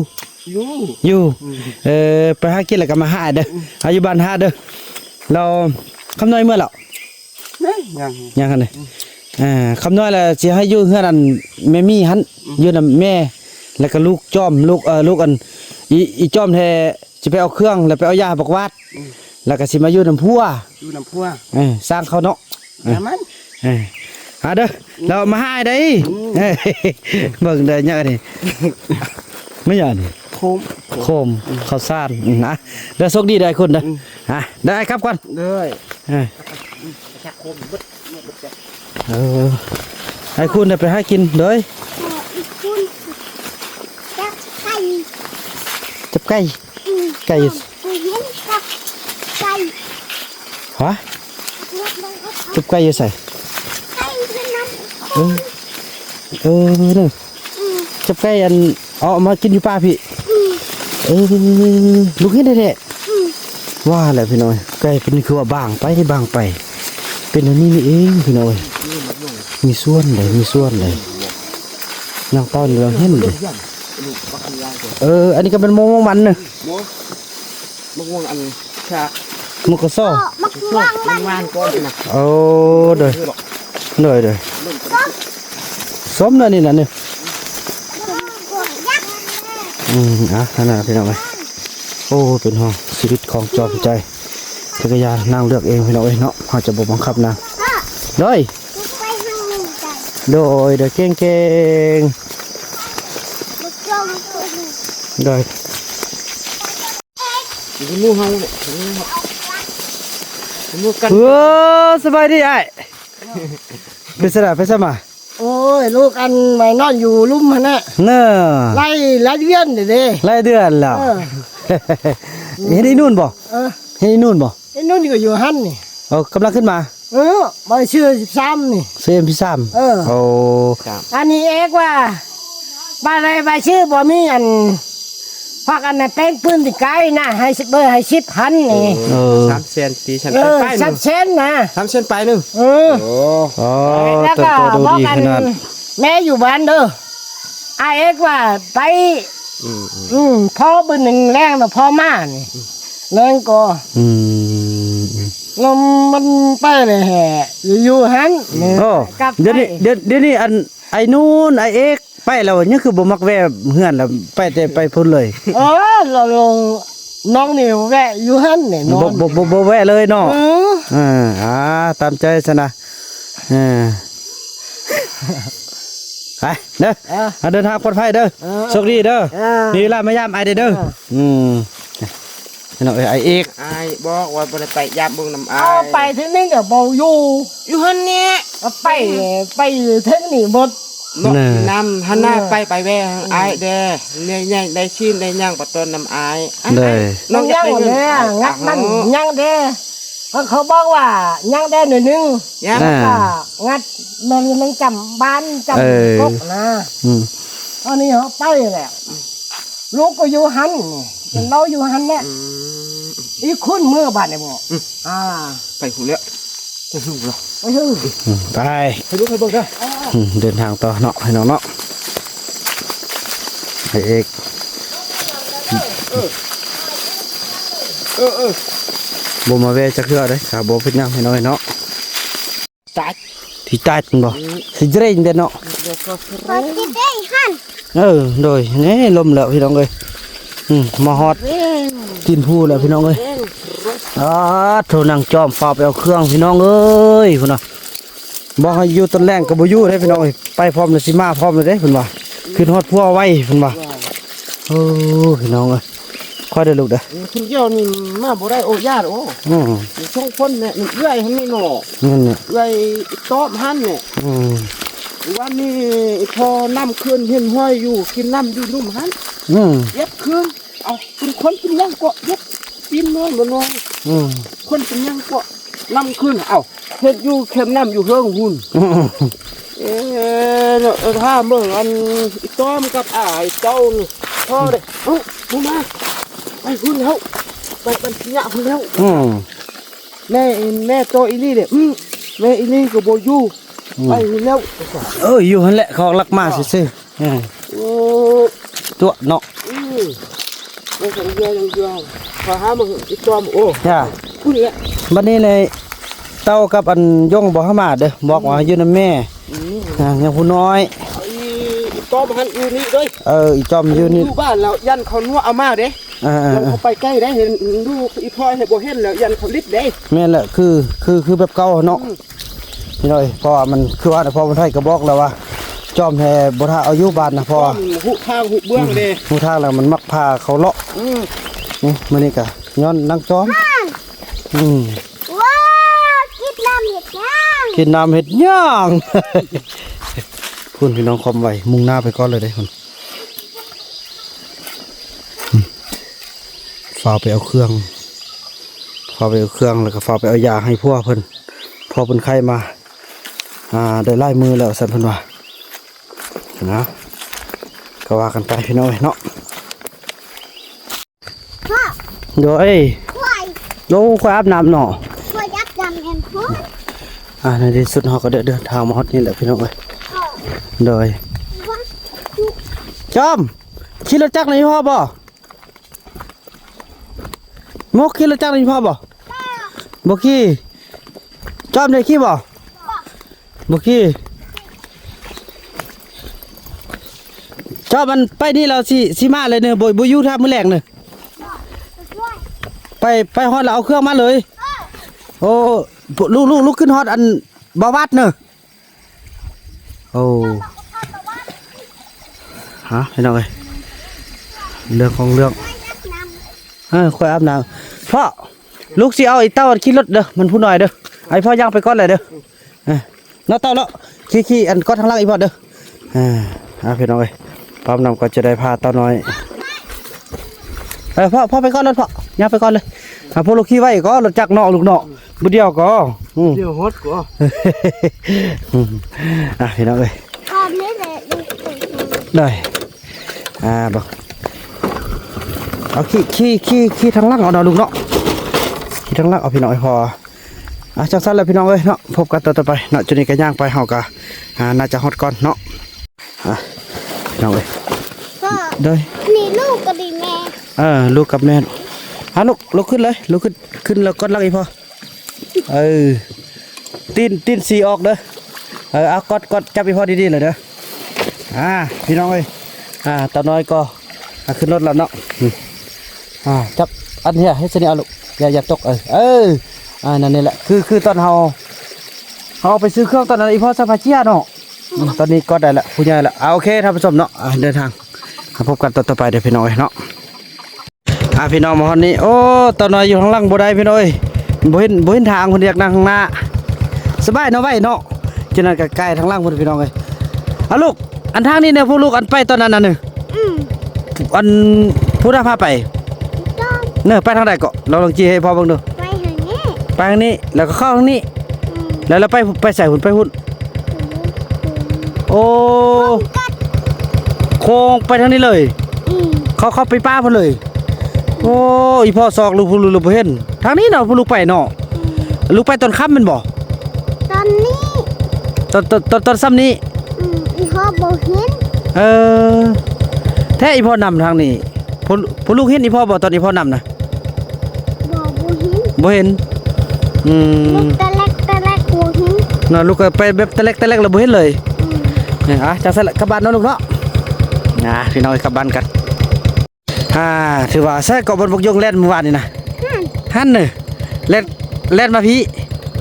ຢູ່ ຢູ່. ອືມ ເອີ ໄປຫາກິນແລ້ວກໍມາຫາເດີ. ອືມ ຫາຢູ່ບ້ານຫາເດີ. ແລ້ວຄຳນ້ອຍເມືອແລ້ວ? ຍັງ ຍັງ ຍັງຫັ້ນເດ. ອືມ ອ່າ ຄຳນ້ອຍລະຊິໃຫ້ຢູ່ເຮືອນອັນແມ່ໝີ່ຫັ້ນ. ອືມ ຢູ່ນຳແມ່ ແລ້ວກໍລູກຈອມ ລູກ ເອີ ລູກອັນ ອີ ອີຈອມແທ້ ຊິໄປເອົາເຄື່ອງ ແລ້ວໄປເອົາຢາບັກຫວາດ. ອືມ ແລ້ວກໍຊິມາຢູ່ນຳຜົວ ຢູ່ນຳຜົວ. ເອີ ຊ່າງເຂົາເນາະ. ເອີ ຢ່າມັນ. ເອີ ຫາເດີ ແລ້ວມາຫາໄດ້. ອືມ ເອີ ເບິ່ງເດີຫຍັງອັນນີ້ ແມ່ນຫຍັງນີ້? ໂຄມ ໂຄມ ອືມ ເຂົ້າສານ. ອືມ ນະ ເດີ ໂຊກດີເດີ ອ້າຍຄຸນເດີ. ອືມ ອ່ະ ເດີ ອ້າຍກັບກ່ອນ. ເດີ ເອີ ຈັກໂຄມເບິດ ເບິດແລ້ວ. ເອີ ອ້າຍຄຸນໄດ້ໄປຫາກິນເດີ. ເອີ ອີກຄຸນ ຈັບໄກ່ ຈັບໄກ່. ອືມ ໄກ່ຢູ່ ເຫັນກັບໄກ່. ຮະ? ຈັບໄກ່ຢູ່ໃສ? ໄກ່ຢູ່ນຳ ເອີ ເອີ ເດີ ອືມ ຈັບໄກ່ອັນ ເອົາມາກິນຢູ່ປ່າພີ້. ອືມ ເອີ ລູກເຫັນແທ້ໆ. ອືມ ວ່າແຫຼະພີ່ນ້ອງ ໄກ່ເປັນຄືວ່າບາງໄປ ບາງໄປ ເປັນອັນນີ້ນີ້ເອງພີ່ນ້ອງເອີຍ. ມີສວນໃດ ມີສວນໃດ ນາງເປົ້ານີ້ລາວເຫັນເດ້. ເອີ ອັນນີ້ກໍເປັນໝາກມ່ວງມັນເນາະ. ໝາກມ່ວງອັນຊາ ໝາກກະຊໍ ໝາກມ່ວງມັນ ມັນຫວານກ່ອນນະ. ໂອ້ ໂດຍ ໂດຍ ໂດຍ ສົ້ມແລ້ວນີ້ນະນີ້. ອືມ ອ່ະ ຫັ້ນນະພີ່ນ້ອງເອີຍ. ໂອ້ ເປັນຮອງຊີວິດຂອງຈອມໃຈ. ຈັກກະຍານນາງເລືອກເອງພີ່ນ້ອງເອີຍເນາະ ເຮົາຈະບໍ່ບັງຄັບນາງ. ໂດຍ ໂດຍ ໂດຍ ເກັ່ງໆ ໂດຍ. ຢູ່ໝູ່ເຮົາແຫຼະ ໝູ່ກັນ. ເອີ ສະບາຍດີອ້າຍ. ເປັນຈັ່ງໃດ ໄປໃສມາ? ໂອ້ຍ ລູກອັນໄວ້ນອນຢູ່ລຸ່ມຫັ້ນນະ. ເນີ ຫຼາຍ ຫຼາຍເດືອນເດ້ ຫຼາຍເດືອນແລ້ວ. ເອີ ເຫັນອີ່ນຸ່ນບໍ່? ເອີ ເຫັນອີ່ນຸ່ນບໍ່? ອີ່ນຸ່ນກໍຢູ່ຫັ້ນນີ້. ເອີ ກຳລັງຂຶ້ນມາ. ເອີ ໄປຊື້ສິບສາມນີ້ ຊື້ເອັມສິບສາມ. ເອີ ໂອ້ ອັນນີ້ເອກວ່າ ບາດໃດໄປຊື້ບໍ່ມີອັນ ພວກອັນນັ້ນແປ້ງປືນທີ່ກາຍນະ ໃຫ້ສິບ ເບີໃຫ້ສິບພັນນີ້. ເອີ ສາມແສນຕີ ສາມແສນປາຍໜຶ່ງ ສາມແສນນະ ສາມແສນປາຍໜຶ່ງ. ເອີ ໂອ້ ໂອ້ ແລ້ວກໍບອກອັນ ແມ່ຢູ່ບ້ານເດີ ອ້າຍເອກວ່າໄປ. ອືມ ອືມ ພໍບຶດໜຶ່ງແລງນະ ພໍມານີ້. ນັ້ນກໍ ອືມ ລະມັນໄປແລ້ວແຮະ ຢູ່ຫັ້ນ ໂອ້ ກັບ ດຽວນີ້ ໄປ ດຽວ ດຽວນີ້ ອັນ ໄອ້ນູນ ໄອ້ເອກ ໄປແລ້ວ ຍັງຄືບໍ່ມັກແວ່ເຮືອນລະ ໄປແຕ່ໄປພຸ້ນເລີຍ? ເອີ ລະ ນ້ອງນີ້ແວ່ຢູ່ຫັ້ນແຫຼະ ນອນ ບໍ່ ບໍ່ ບໍ່ ບໍ່ແວ່ເລີຍເນາະ. ເອີ ເອີ ອ່າ ຕາມໃຈຊັ້ນນະ ເອີ ໄປເດີ ເອີ ເດີນທາງປອດໄພເດີ ເອີ ໂຊກດີເດີ ເອີ ມີເວລາມາຢາມອ້າຍເດີ ເອີ ອືມ ພີ່ນ້ອງເອີຍ ອ້າຍເອກ ອ້າຍບອກວ່າບໍ່ໄດ້ໄປຢາມເບິ່ງນຳອ້າຍ ເອົາໄປເທື່ອໜຶ່ງກໍບໍ່ຢູ່ ຢູ່ຫັ້ນແຫຼະ ໄປ ໄປເຖິງນີ້ໝົດເນາະ ນຳຫັ້ນນະ ເອີ ໄປ ໄປແວ່ອ້າຍແດ່ ໄດ້ ໄດ້ຊີ້ນໄດ້ຫຍັງປະຕອນນຳອ້າຍ ເດີ ນ້ອງຢາກໄດ້ເງິນ ຍັງແດ່ ເຂົາບອກວ່າຍັງແດ່ໜ້ອຍໜຶ່ງ ຍັງ ອ່າ ກໍງັດແມ່ນຍັງຈຳບ້ານຈຳ ເອີ ກົກນະ ອືມ ອັນນີ້ເຮົາໄປແລ້ວ ລູກກໍຢູ່ຫັ້ນ ເຮົາຢູ່ຫັ້ນແຫຼະ ອືມ ອີກຄົນເມືອບາດນີ້ບໍ ອືມ ອ່າ ໄປພຸ້ນແລ້ວ ໄປຮູ້ລະ ໄປຮູ້ ອືມ ໄປ ໄປເບິ່ງ ໄປເບິ່ງເດີ ອືມ ເດີນທາງຕໍ່ເນາະ ພີ່ນ້ອງເນາະ ໄປເອກ ເອີ ເອີ ເອີ ບໍ່ມາແວ່ຈັກເທື່ອເດ້ ຖ້າບໍ່ເປັນຫຍັງ ພີ່ນ້ອງເນາະ ຕາຍ ທີ່ຕາຍແມ່ນບໍ່ ອືມ ຊິເຈງເດ້ເນາະ ເອີ ໂດຍ ນີ້ລົມແລ້ວພີ່ນ້ອງເອີຍ ອືມ ມາຮອດຕີນພູແລ້ວພີ່ນ້ອງເອີຍ ອາ ໂທ ນາງຈອມຟ້າວໄປເອົາເຄື່ອງພີ່ນ້ອງເອີຍ ພຸ້ນນະ ບອກໃຫ້ຢູ່ຕອນແລງກໍບໍ່ຢູ່ເດ້ພີ່ນ້ອງເອີຍ ໄປພ້ອມແລ້ວຊິມາພ້ອມເລີຍເດ້ເພິ່ນວ່າ ຂຶ້ນຮອດຜົວໄວເພິ່ນວ່າ ໂອ້ ພີ່ນ້ອງເອີຍ ຄ່ອຍເດີລູກເດີ ຄົນດຽວນີ້ມາບໍ່ໄດ້ ໂອ້ ຢ້ານ ໂອ້ ອືມ ມີສອງຄົນແຫຼະ ເອື້ອຍຫັ້ນນີ້ເນາະ ແມ່ນແຫຼະ ເອື້ອຍຕອບຫັ້ນແຫຼະ ອືມ ວັນນີ້ພໍ່ນ້ຳຂຶ້ນເຫັນຫ້ອຍຢູ່ ກິນນ້ຳຢູ່ລຸ່ມຫັ້ນ ອືມ ເຈັບຄືນ ເອົາ ເປັນຄົນເປັນຫຍັງເກາະ ເຈັບຕີນນອນບໍ່ນອນ ອືມ ຄົນເປັນຫຍັງເກາະ ນ້ຳຂຶ້ນ ເອົ້າ ເຮັດຢູ່ເຂັມນ້ຳຢູ່ເທິງພຸ້ນ ເອີ ເອີ ຖ້າເບິ່ງອັນອີຕ້ອມກັບອ້າຍເຈົ້ານີ້ພໍເດ້ ເອົ້າ ບໍ່ມາ ໄປພຸ້ນແລ້ວ ໄປບັນຊະຍະພຸ້ນແລ້ວ ອືມ ແມ່ ແມ່ໂຕອີ່ຫຼີເດ້ ອືມ ແມ່ອີ່ຫຼີກໍບໍ່ຢູ່ ອືມ ໄປພຸ້ນແລ້ວ ເອີ ຢູ່ຫັ້ນແຫຼະ ເຂົາລັກມາຊື່ໆ ເອີ ໂອ້ ຕົວະເນາະ ອືມ ໄປສັງເທື່ອ ສັງເທື່ອ ຂໍຫາມາອີກຕອມ ໂອ້ ຈ້າ ພຸ້ນແຫຼະ ບັດນີ້ໃນເຕົ້າກັບອັນຢົງບໍ່ໃຫ້ມາເດີ ບອກວ່າຢູ່ນຳແມ່ ອືມ ອ່າ ຍັງຜູ້ນ້ອຍ ອີ ອີຕອມຫັ້ນຢູ່ນີ້ເດີ ເອີ ອີຕອມຢູ່ນີ້ ຢູ່ບ້ານແລ້ວ ຢ້ານເຂົານົວເອົາມາເດ້ ເອີ ເອີ ເຂົາໄປໃກ້ໄດ້ ເຫັນລູກອີພໍ່ໃຫ້ບໍ່ເຫັນແລ້ວ ຢ້ານເຂົາລິດເດ້ ແມ່ນແຫຼະ ຄື ຄື ຄືແບບເກົ່າເນາະ ອືມ ພີ່ນ້ອງເອີຍ ເພາະວ່າມັນຄືວ່າພໍ່ບຸນໄທກໍບອກແລ້ວວ່າ ຈອມແທ້ບໍ່ຖ້າເອົາຢູ່ບ້ານນະ ເພາະວ່າຮູ້ທາງຮູ້ເບື້ອງເດ້ ຮູ້ທາງແລ້ວມັນມັກພາເຂົາເລາະ ອືມ ນີ້ ມື້ນີ້ກະຍ້ອນນາງຈອມ ອືມ ວ້າວ ກິນນ້ຳເຮັດຫຍັງ ກິນນ້ຳເຮັດຫຍັງ ພຸ້ນ ພີ່ນ້ອງຄອມໄວ ມຸ່ງໜ້າໄປກ່ອນເລີຍເດ້ພຸ້ນ ຟ້າວໄປເອົາເຄື່ອງ ຟ້າວໄປເອົາເຄື່ອງ ແລ້ວກໍຟ້າວໄປເອົາຢາໃຫ້ຜົວເພິ່ນ ເພາະເພິ່ນໄຂ້ມາ ອ່າ ໄດ້ຫຼາຍມື້ແລ້ວ ວ່າຊັ້ນເພິ່ນວ່າ ນະ ກໍວ່າກັນໄປພີ່ນ້ອງເອີຍເນາະ ພໍ່ ໂດຍ ຂ້ອຍ ໂອ້ ຂ້ອຍອາບນ້ຳເນາະ ຂ້ອຍອາບນ້ຳແມ່ນພໍ່ ອ່າ ໃນທີ່ສຸດເຮົາກໍໄດ້ເດີນທາງມາຮອດນີ້ແຫຼະພີ່ນ້ອງເອີຍ ໂດຍ ຈອມ ຂີ່ລົດຈັກນຳພໍ່ບໍ່? ມຸກຂີ່ລົດຈັກນຳພໍ່ບໍ່? ບໍ່ຂີ່. ຈອມໄດ້ຂີ່ບໍ່? ບໍ່ຂີ່. ຈອມ ອັນໄປນີ້ລາວຊິ ຊິມາເລີຍເນີ ບໍ່ ບໍ່ຢູ່ຖ້າມື້ແລງເນີ ໄປ ໄປຮອດລະເອົາເຄື່ອງມາເລີຍ. ໂອ້ ລຸກ ລຸກ ລຸກຂຶ້ນຮອດອັນບ່າວວັດເນີ. ໂອ້ ຮະ ພີ່ນ້ອງເອີຍ ເລື່ອງຂອງເລື່ອງ ເອີ ຂ້ອຍອາບນ້ຳ. ພໍ່ ລູກຊິເອົາໄອ້ເຕົ້າຂີ່ລົດເດີ ມັນຜູ້ນ້ອຍເດີ ໃຫ້ພໍ່ຍ່າງໄປກ່ອນແຫຼະເດີ ເອີ ເນາະ ເຕົ້າເນາະ ຂີ່ ຂີ່ອັນກ່ອນທາງຫຼັງອີ່ພໍ່ເດີ. ອ່າ ອ່າ ພີ່ນ້ອງເອີຍ ປ້າມນ້ຳກໍຈະໄດ້ພາເຕົ້ານ້ອຍ ເອີ ພໍ່ ພໍ່ໄປກ່ອນລົດ ພໍ່ຍ່າງໄປກ່ອນເລີຍ. ອ່າ ພວກລູກຂີ່ໄວກໍລົດຈັກເນາະ ລູກເນາະ. ບໍ່ດຽວກໍ ອືມ ດຽວຮອດກໍ ອ່ະ ພີ່ນ້ອງເອີຍ ອອມນີ້ແຫຼະ ໄດ້ ອ່າ ບໍ່ ເອົາ ຂີ່ ຂີ່ ຂີ່ ຂີ່ທາງຫຼັງເອົາເນາະ ລູກເນາະ ຂີ່ທາງຫຼັງເອົາ ພີ່ນ້ອງເອີຍ. ພໍ ອ່ະ ຈັ່ງຊັ້ນແຫຼະ ພີ່ນ້ອງເອີຍເນາະ ພົບກັນຕອນຕໍ່ໄປເນາະ. ຈຸດນີ້ກໍຍ່າງໄປ ເຮົາກໍ ອ່າ ໜ້າຈະຮອດກ່ອນເນາະ. ອ່ະ ພີ່ນ້ອງເອີຍ ພໍ່ ໂດຍ ນີ້ລູກກັບແມ່ ເອີ ລູກກັບແມ່ ອ່າ ລຸກ ລຸກຂຶ້ນເລີຍ ລຸກຂຶ້ນ ຂຶ້ນແລ້ວກອດຫຼັງອີ່ພໍ່. ເອີ ຕີນ ຕີນສີ່ອອກເດີ. ເອີ ເອົາ ກອດ ກອດ ຈັບອີ່ພໍ່ດີໆເລີຍເດີ. ອ່າ ພີ່ນ້ອງເອີຍ ອ່າ ຕານ້ອຍກໍ ອ່າ ຂຶ້ນລົດແລ້ວເນາະ. ອືມ ອ່າ ຈັບອັນເຮຍ ເຮັດຊະນີ້ ເອົາ ລູກ ຢ່າ ຢ່າຕົກ. ເອີ ເອີ ອ່າ ນັ້ນນີ້ແຫຼະ ຄື ຄືຕອນເຮົາ ເຮົາໄປຊື້ເຄື່ອງຕອນນັ້ນ ອີ່ພໍ່ສະພາເຈຍເນາະ. ອືມ ຕອນນີ້ກໍໄດ້ລະ ຜູ້ໃຫຍ່ລະ. ອ່າ ໂອເຄ ທ່ານຜູ້ຊົມເນາະ ອ່າ ເດີນທາງ ມາພົບກັນຕອນຕໍ່ໄປເດີພີ່ນ້ອງເອີຍເນາະ. ອ່າ ພີ່ນ້ອງ ມາຮອດນີ້ ໂອ້ ຕານ້ອຍຢູ່ທາງຫຼັງບໍ່ໄດ້ພີ່ນ້ອງເອີຍ ບໍ່ເຫັນ ບໍ່ເຫັນທາງ ເພິ່ນຢາກນັ່ງຂ້າງໜ້າ. ສະບາຍເນາະ ໄວເນາະ ຈະນັ້ນກໍໄກທາງຫຼັງພຸ້ນພີ່ນ້ອງເອີຍ. ເອົາລູກ ອັນທາງນີ້ແນວ ພວກລູກ ອັນໄປຕອນນັ້ນນະ ອືມ ອັນຜູ້ໃດພາໄປ ເນາະ ໄປທາງໃດເກາະ? ລອງ ລອງຈີ່ໃຫ້ພໍ່ເບິ່ງດູ. ໄປທາງນີ້ ໄປທາງນີ້ ແລ້ວກໍເຂົ້າທາງນີ້. ອືມ ແລ້ວ ແລ້ວໄປ ໄປໃສພຸ້ນ? ໄປພຸ້ນ. ໂອ້ ໂຄ້ງໄປທາງນີ້ເລີຍ. ອືມ ເຂົາ ເຂົາໄປປ່າພຸ້ນເລີຍ. ໂອ້ ອີ່ພໍ່ຊອກລູກ ລູກບໍ່ເຫັນ. ທາງນີ້ເນາະ ລູກໄປເນາະ. ອືມ ລູກໄປຕອນຄ່ຳແມ່ນບໍ່? ຕອນນີ້ ຕອນ ຕອນ ຕອນ ຕອນຊ່ຳນີ້. ອືມ ອີ່ພໍ່ບໍ່ເຫັນ. ເອີ ແທ້ ອີ່ພໍ່ນຳທາງນີ້. ພໍ່ ພໍ່ລູກເຫັນອີ່ພໍ່ບໍ່ ຕອນອີ່ພໍ່ນຳນະ? ບໍ່ ບໍ່ເຫັນ ບໍ່ເຫັນ. ອືມ ແຕ່ແລກ ແຕ່ແລກບໍ່ເຫັນເນາະ. ລູກກໍໄປແບບແຕ່ແລກ ແຕ່ແລກແລ້ວບໍ່ເຫັນເລີຍ. ອືມ ເອີ ອ່ະ ຈັ່ງຊັ້ນລະ ກັບບ້ານເນາະລູກເນາະ. ອ່າ ພີ່ນ້ອງເອີຍ ກັບບ້ານກັນ. ອ່າ ຖືວ່າ ໃສເກາະ ບ່ອນບັກຢົງແລ່ນມື້ວານນີ້ນະ. ຫັ້ນ ຫັ້ນເນີ ແລ່ນ ແລ່ນມາພີ້.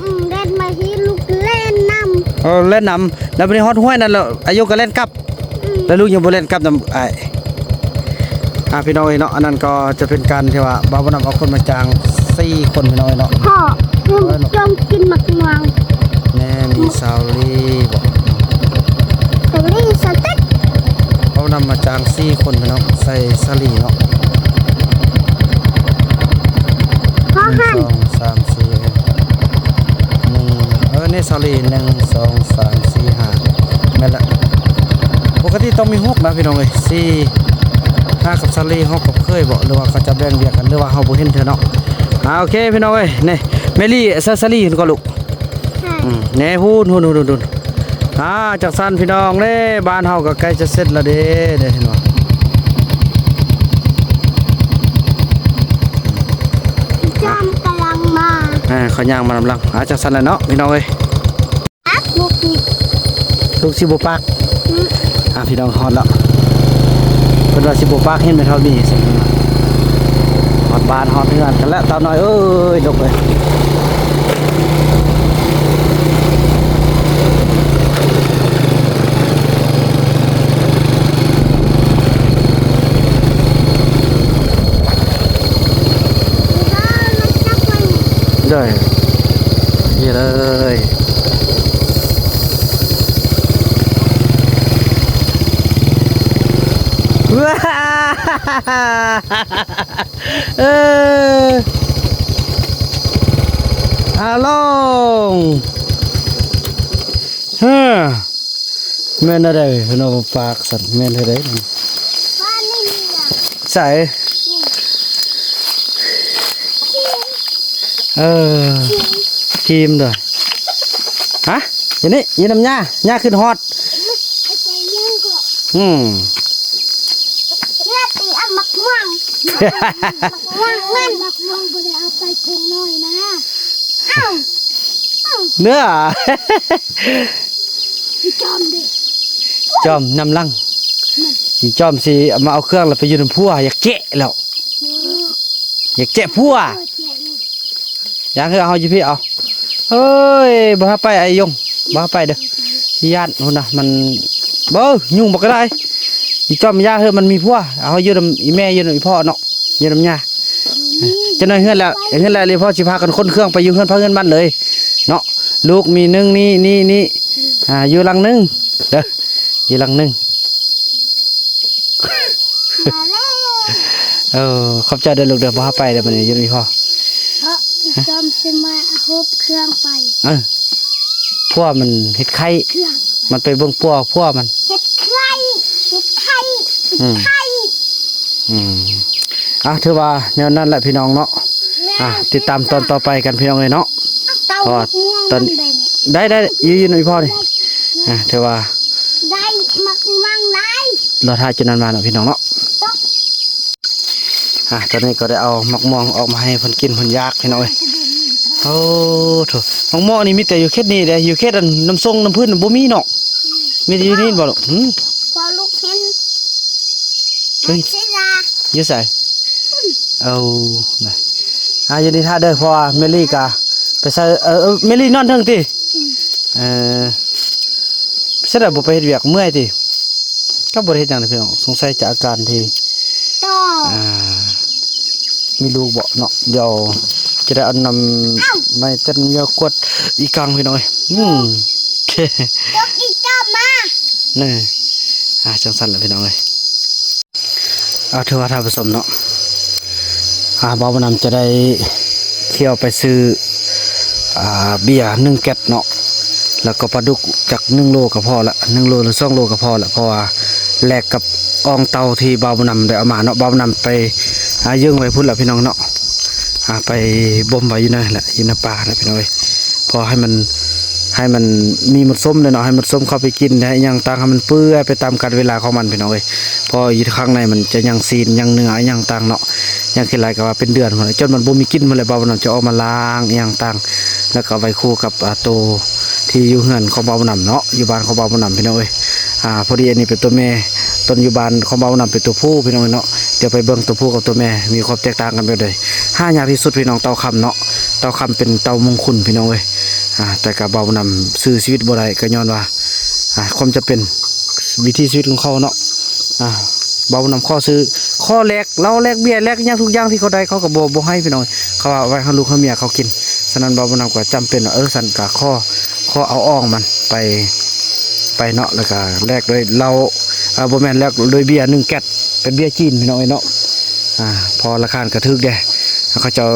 ອືມ ແລ່ນມາພີ້ ລູກແລ່ນນຳ. ເອີ ແລ່ນນຳ ແລ້ວບັດນີ້ຮອດຫ້ວຍນັ້ນແລ້ວ ອາຍຸກໍແລ່ນກັບ. ອືມ ແລ້ວລູກຍັງບໍ່ແລ່ນກັບນຳອ້າຍ. ອ່າ ພີ່ນ້ອງເອີຍເນາະ ອັນນັ້ນກໍຈະເປັນການທີ່ວ່າ ບ່າວບຸນນຳເອົາຄົນມາຈ້າງສີ່ຄົນ ພີ່ນ້ອງເອີຍເນາະ. ພໍ່ ເອີ ເນາະ ຈົ່ງກິນໝາກມ່ວງ. ແນ່ ມີສາວລີບໍ? ສາວລີ ສາວເຕັດ. ເອົານຳມາຈ້າງສີ່ຄົນພີ່ນ້ອງ ໃສ່ສາລີເນາະ. ພໍ່ ໜຶ່ງ ຫັ້ນ ສອງ ສາມ ສີ່ ໜຶ່ງ ເອີ ນີ້ສາລີ ໜຶ່ງ ສອງ ສາມ ສີ່ ຫ້າ ແມ່ນລະ. ປົກກະຕິຕ້ອງມີຫົກນະພີ່ນ້ອງເອີຍ ສີ່ ຫ້າກັບສາລີ ຫົກກັບເຂີຍບໍ ຫຼືວ່າເຂົາຈະແບ່ງວຽກກັນ ຫຼືວ່າເຮົາບໍ່ເຫັນເທື່ອເນາະ. ອ່າ ໂອເຄພີ່ນ້ອງເອີຍ ນີ້ແມ່ລີ ສາ ສາລີເຫັນກໍລູກ. ອືມ ແນ່ ຫຸ້ນ ຫຸ້ນ ຫຸ້ນ ຫຸ້ນ. ອ່າ ຈັ່ງຊັ້ນພີ່ນ້ອງເດ້ ບ້ານເຮົາກໍໃກ້ຈະເສັດແລ້ວເດ້ ເດ້ ເຫັນບໍ່? ຈ້ອມກຳລັງມາ. ອ່າ ເຂົາຍ່າງມານຳຫຼັງ. ອ່າ ຈັ່ງຊັ້ນແຫຼະເນາະ ພີ່ນ້ອງເອີຍ. ປັກລູກນີ້ ລູກຊິບໍ່ປັກ. ອືມ ອ່າ ພີ່ນ້ອງ ຮອດແລ້ວ ເພິ່ນວ່າຊິບໍ່ປັກ ເຫັນແມ່ເຖົ້າມີ ຮອດບ້ານຮອດເຮືອນກັນແລ້ວ ຕານ້ອຍເອີຍ ລູກເອີຍ. ໂດຍ ນີ້ເລີຍ. ເອີ ອາ ລົງ ເຮີ ແມ່ນແນວໃດເນາະ ປາກສັນ ແມ່ນແນວໃດ? ໃສ? ເອີ ຄຣີມເດີ. ຮະ? ຢູ່ນີ້ ຢູ່ນຳຍ່າ ຍ່າຂຶ້ນຮອດ. ອືມ ເຮືອຕີເອົາໝາກມ່ວງ ໝາກມ່ວງນັ້ນ ໝາກມ່ວງບໍ່ໄດ້ເອົາໄປກົງນ້ອຍນະ. ເອົາ ເນື້ອ ອີ່ຈອມເດ ຈອມນຳຫຼັງ. ອີ່ຈອມຊິເອົາມາເອົາເຄື່ອງແລ້ວໄປຢູ່ນຳຜົວ ຢາກແຈະແລ້ວ ຢາກແຈະຜົວ. ຢ່າງຄືເຮົາຢູ່ພີ້ເອົາ. ເອີຍ ບໍ່ໃຫ້ໄປ ອ້າຍຍົງ ບໍ່ໃຫ້ໄປເດີ ຢ້ານພຸ້ນນະ. ມັນ ເບິ່ງ ຍຸງບັກກະໄດ. ອີ່ຈອມຢ່າເຮີ້ ມັນມີຜົວ. ເຮົາຢູ່ນຳອີ່ແມ່ ຢູ່ນຳອີ່ພໍ່ເນາະ ຢູ່ນຳຍ່າ. ຈັກໜ້ອຍເຮືອນແລ້ວ ເຮືອນແລ້ວ ອີ່ພໍ່ຊິພາກັນຂົນເຄື່ອງໄປຢູ່ເຮືອນໃຜເຮືອນມັນເລີຍເນາະ. ລູກມີໜຶ່ງ ນີ້ ນີ້ ນີ້ ອ່າ ຢູ່ຫຼັງໜຶ່ງເດີ ຢູ່ຫຼັງໜຶ່ງ. ເອີ ຂອບໃຈເດີລູກເດີ ບໍ່ໃຫ້ໄປເດີ ມື້ນີ້ຢູ່ນຳພໍ່. ເພາະອີ່ຈອມຊິມາຫົບເຄື່ອງໄປ. ເອີ ຜົວມັນເຮັດໄຂ້ ເຄື່ອງ ມັນໄປເບິ່ງປົວຜົວມັນ ເຮັດໄຂ້ ເຮັດໄຂ້ ອືມ ເຮັດໄຂ້. ອືມ ອ່ະ ຖືວ່າແນວນັ້ນແຫຼະພີ່ນ້ອງເນາະ. ອ່ະ ຕິດຕາມຕອນຕໍ່ໄປກັນພີ່ນ້ອງເອີຍເນາະ. ເອົາ ເພາະວ່າຕອນ ໝາກມ່ວງນຳໄດ້ນີ້ ໄດ້ ໄດ້ ຢູ່ ຢູ່ນຳອີ່ພໍ່ນີ້. ອ່ະ ຖືວ່າໄດ້ໝາກມ່ວງຫຼາຍ ລໍຖ້າຈຸດນັ້ນມາເນາະພີ່ນ້ອງເນາະ. ຕົກ ອ່າ ຕອນນີ້ກໍໄດ້ເອົາໝາກມ່ວງອອກມາໃຫ້ເພິ່ນກິນ ເພິ່ນຢາກ ພີ່ນ້ອງເອີຍ. ໂອ້ໂທ້ ໝາກມ່ວງນີ້ມີແຕ່ຢູ່ເຂດນີ້ເດ້ ຢູ່ເຂດອັນນ້ຳຊົງນ້ຳພື້ນບໍ່ມີເນາະ ມີແຕ່ຢູ່ນີ້ບໍ່ລູກ? ຫືມ ພໍລູກເຫັນ ເອີຍ ເຊລາ ຢູ່ໃສ? ເອົານະ ອ່າ ຢູ່ນີ້ຖ້າເດີ ເພາະວ່າແມລີກະໄປໃສ່ ເອີ ເອີ ແມລີນອນເທິງຕິ? ອືມ ເອີ ເສຍດາຍບໍ່ໄປເຮັດວຽກ ເມື່ອຍຕິ? ກໍບໍ່ໄດ້ເຮັດຫຍັງເດ້ພີ່ນ້ອງ ສົງໄສຈະອາການທີ່ ອ່າ ມີລູກເບາະເນາະ. ດຽວຈະໄດ້ເອົານ້ຳໄມ້ເຕັນເຍາກວດອີກຄັ້ງ ພີ່ນ້ອງເອີຍ. ອືມ ຕົກອີກຕາມມາ ນີ້ ອ່າ ຈັ່ງຊັ້ນລະ ພີ່ນ້ອງເອີຍ. ອ່າ ຖືວ່າທ່ານຜູ້ຊົມເນາະ ອ່າ ບ່າວບຸນນຳຈະໄດ້ຂ້ຽວໄປຊື້ ອ່າ ເບຍໜຶ່ງແກັດເນາະ ແລ້ວກໍປາດຸກຈັກໜຶ່ງໂລກໍພໍລະ ໜຶ່ງໂລຫຼືສອງໂລກໍພໍລະ ເພາະວ່າແລກກັບອ່ອງເຕົ່າທີ່ບ່າວບຸນນຳໄດ້ເອົາມາເນາະ. ບ່າວບຸນນຳໄປ ອ່າ ເຢິງໄວ້ພຸ້ນລະ ພີ່ນ້ອງເນາະ ອ່າ ໄປບົ່ມໄວ້ຢູ່ນັ້ນແຫຼະ ຢູ່ໃນປ່ານະ ພີ່ນ້ອງເອີຍ. ເພາະໃຫ້ມັນ ໃຫ້ມັນມີມົດສົມແຫຼະເນາະ ໃຫ້ມົດສົມເຂົ້າໄປກິນ ໃຫ້ອີ່ຫຍັງຕ່າງ ໃຫ້ມັນເປື່ອຍໄປຕາມການເວລາຂອງມັນ ພີ່ນ້ອງເອີຍ. ເພາະຢູ່ຂ້າງໃນມັນຈະຍັງຊີ້ນ ຍັງເນື້ອອີ່ຫຍັງຕ່າງເນາະ ຍັງຄິດຫຼາຍກໍວ່າເປັນເດືອນພຸ້ນແຫຼະ ຈົນມັນບໍ່ມີກິນພຸ້ນແຫຼະ. ບ່າວບຸນນຳຈະອອກມາລ້າງອີ່ຫຍັງຕ່າງ ແລ້ວກໍໄວ້ຄູ່ກັບ ອ່າ ໂຕທີ່ຢູ່ເຮືອນຂອງບ່າວບຸນນຳເນາະ ຢູ່ບ້ານຂອງບ່າວບຸນນຳ ພີ່ນ້ອງເອີຍ. ອ່າ ພໍດີອັນນີ້ເປັນໂຕແມ່ ຕົນຢູ່ບ້ານຂອງບ່າວບຸນນຳເປັນໂຕຜູ້ ພີ່ນ້ອງເອີຍເນາະ. ດຽວໄປເບິ່ງໂຕຜູ້ກັບໂຕແມ່ມີຄວາມແຕກຕ່າງກັນແບບໃດ. ຫາຍາກທີ່ສຸດ ພີ່ນ້ອງ ເຕົ່າຄຳເນາະ ເຕົ່າຄຳເປັນເຕົ່າມຸງຄຸນ ພີ່ນ້ອງເອີຍ. ອ່າ ແຕ່ກໍບ່າວບຸນນຳຊື້ຊີວິດບໍ່ໄດ້ ກໍຍ້ອນວ່າ ອ່າ ຄວາມຈຳເປັນ ວິຖີຊີວິດຂອງເຂົາເນາະ. ອ່າ ບ່າວບຸນນຳຂໍຊື້ ຂໍແລກເຫຼົ້າ ແລກເບຍ ແລກຫຍັງທຸກຢ່າງທີ່ເຂົາໄດ້ ເຂົາກໍບໍ່ ບໍ່ໃຫ້ ພີ່ນ້ອງ. ເຂົາວ່າໄວ້ໃຫ້ລູກໃຫ້ເມຍເຂົາກິນ. ສະນັ້ນບ່າວບຸນນຳກໍຈຳເປັນວ່າ ເອີ ຊັ້ນກໍຂໍ ຂໍເອົາອ່ອງມັນໄປ ໄປເນາະ ແລ້ວກໍແລກດ້ວຍເຫຼົ້າ ເອີ ບໍ່ແມ່ນ ແລກດ້ວຍເບຍໜຶ່ງແກັດ ເປັນເບຍຈີນ ພີ່ນ້ອງເອີຍເນາະ. ອ່າ ເພາະລາຄາກໍຖືກເດ້ ເຂົາເຈົ້າ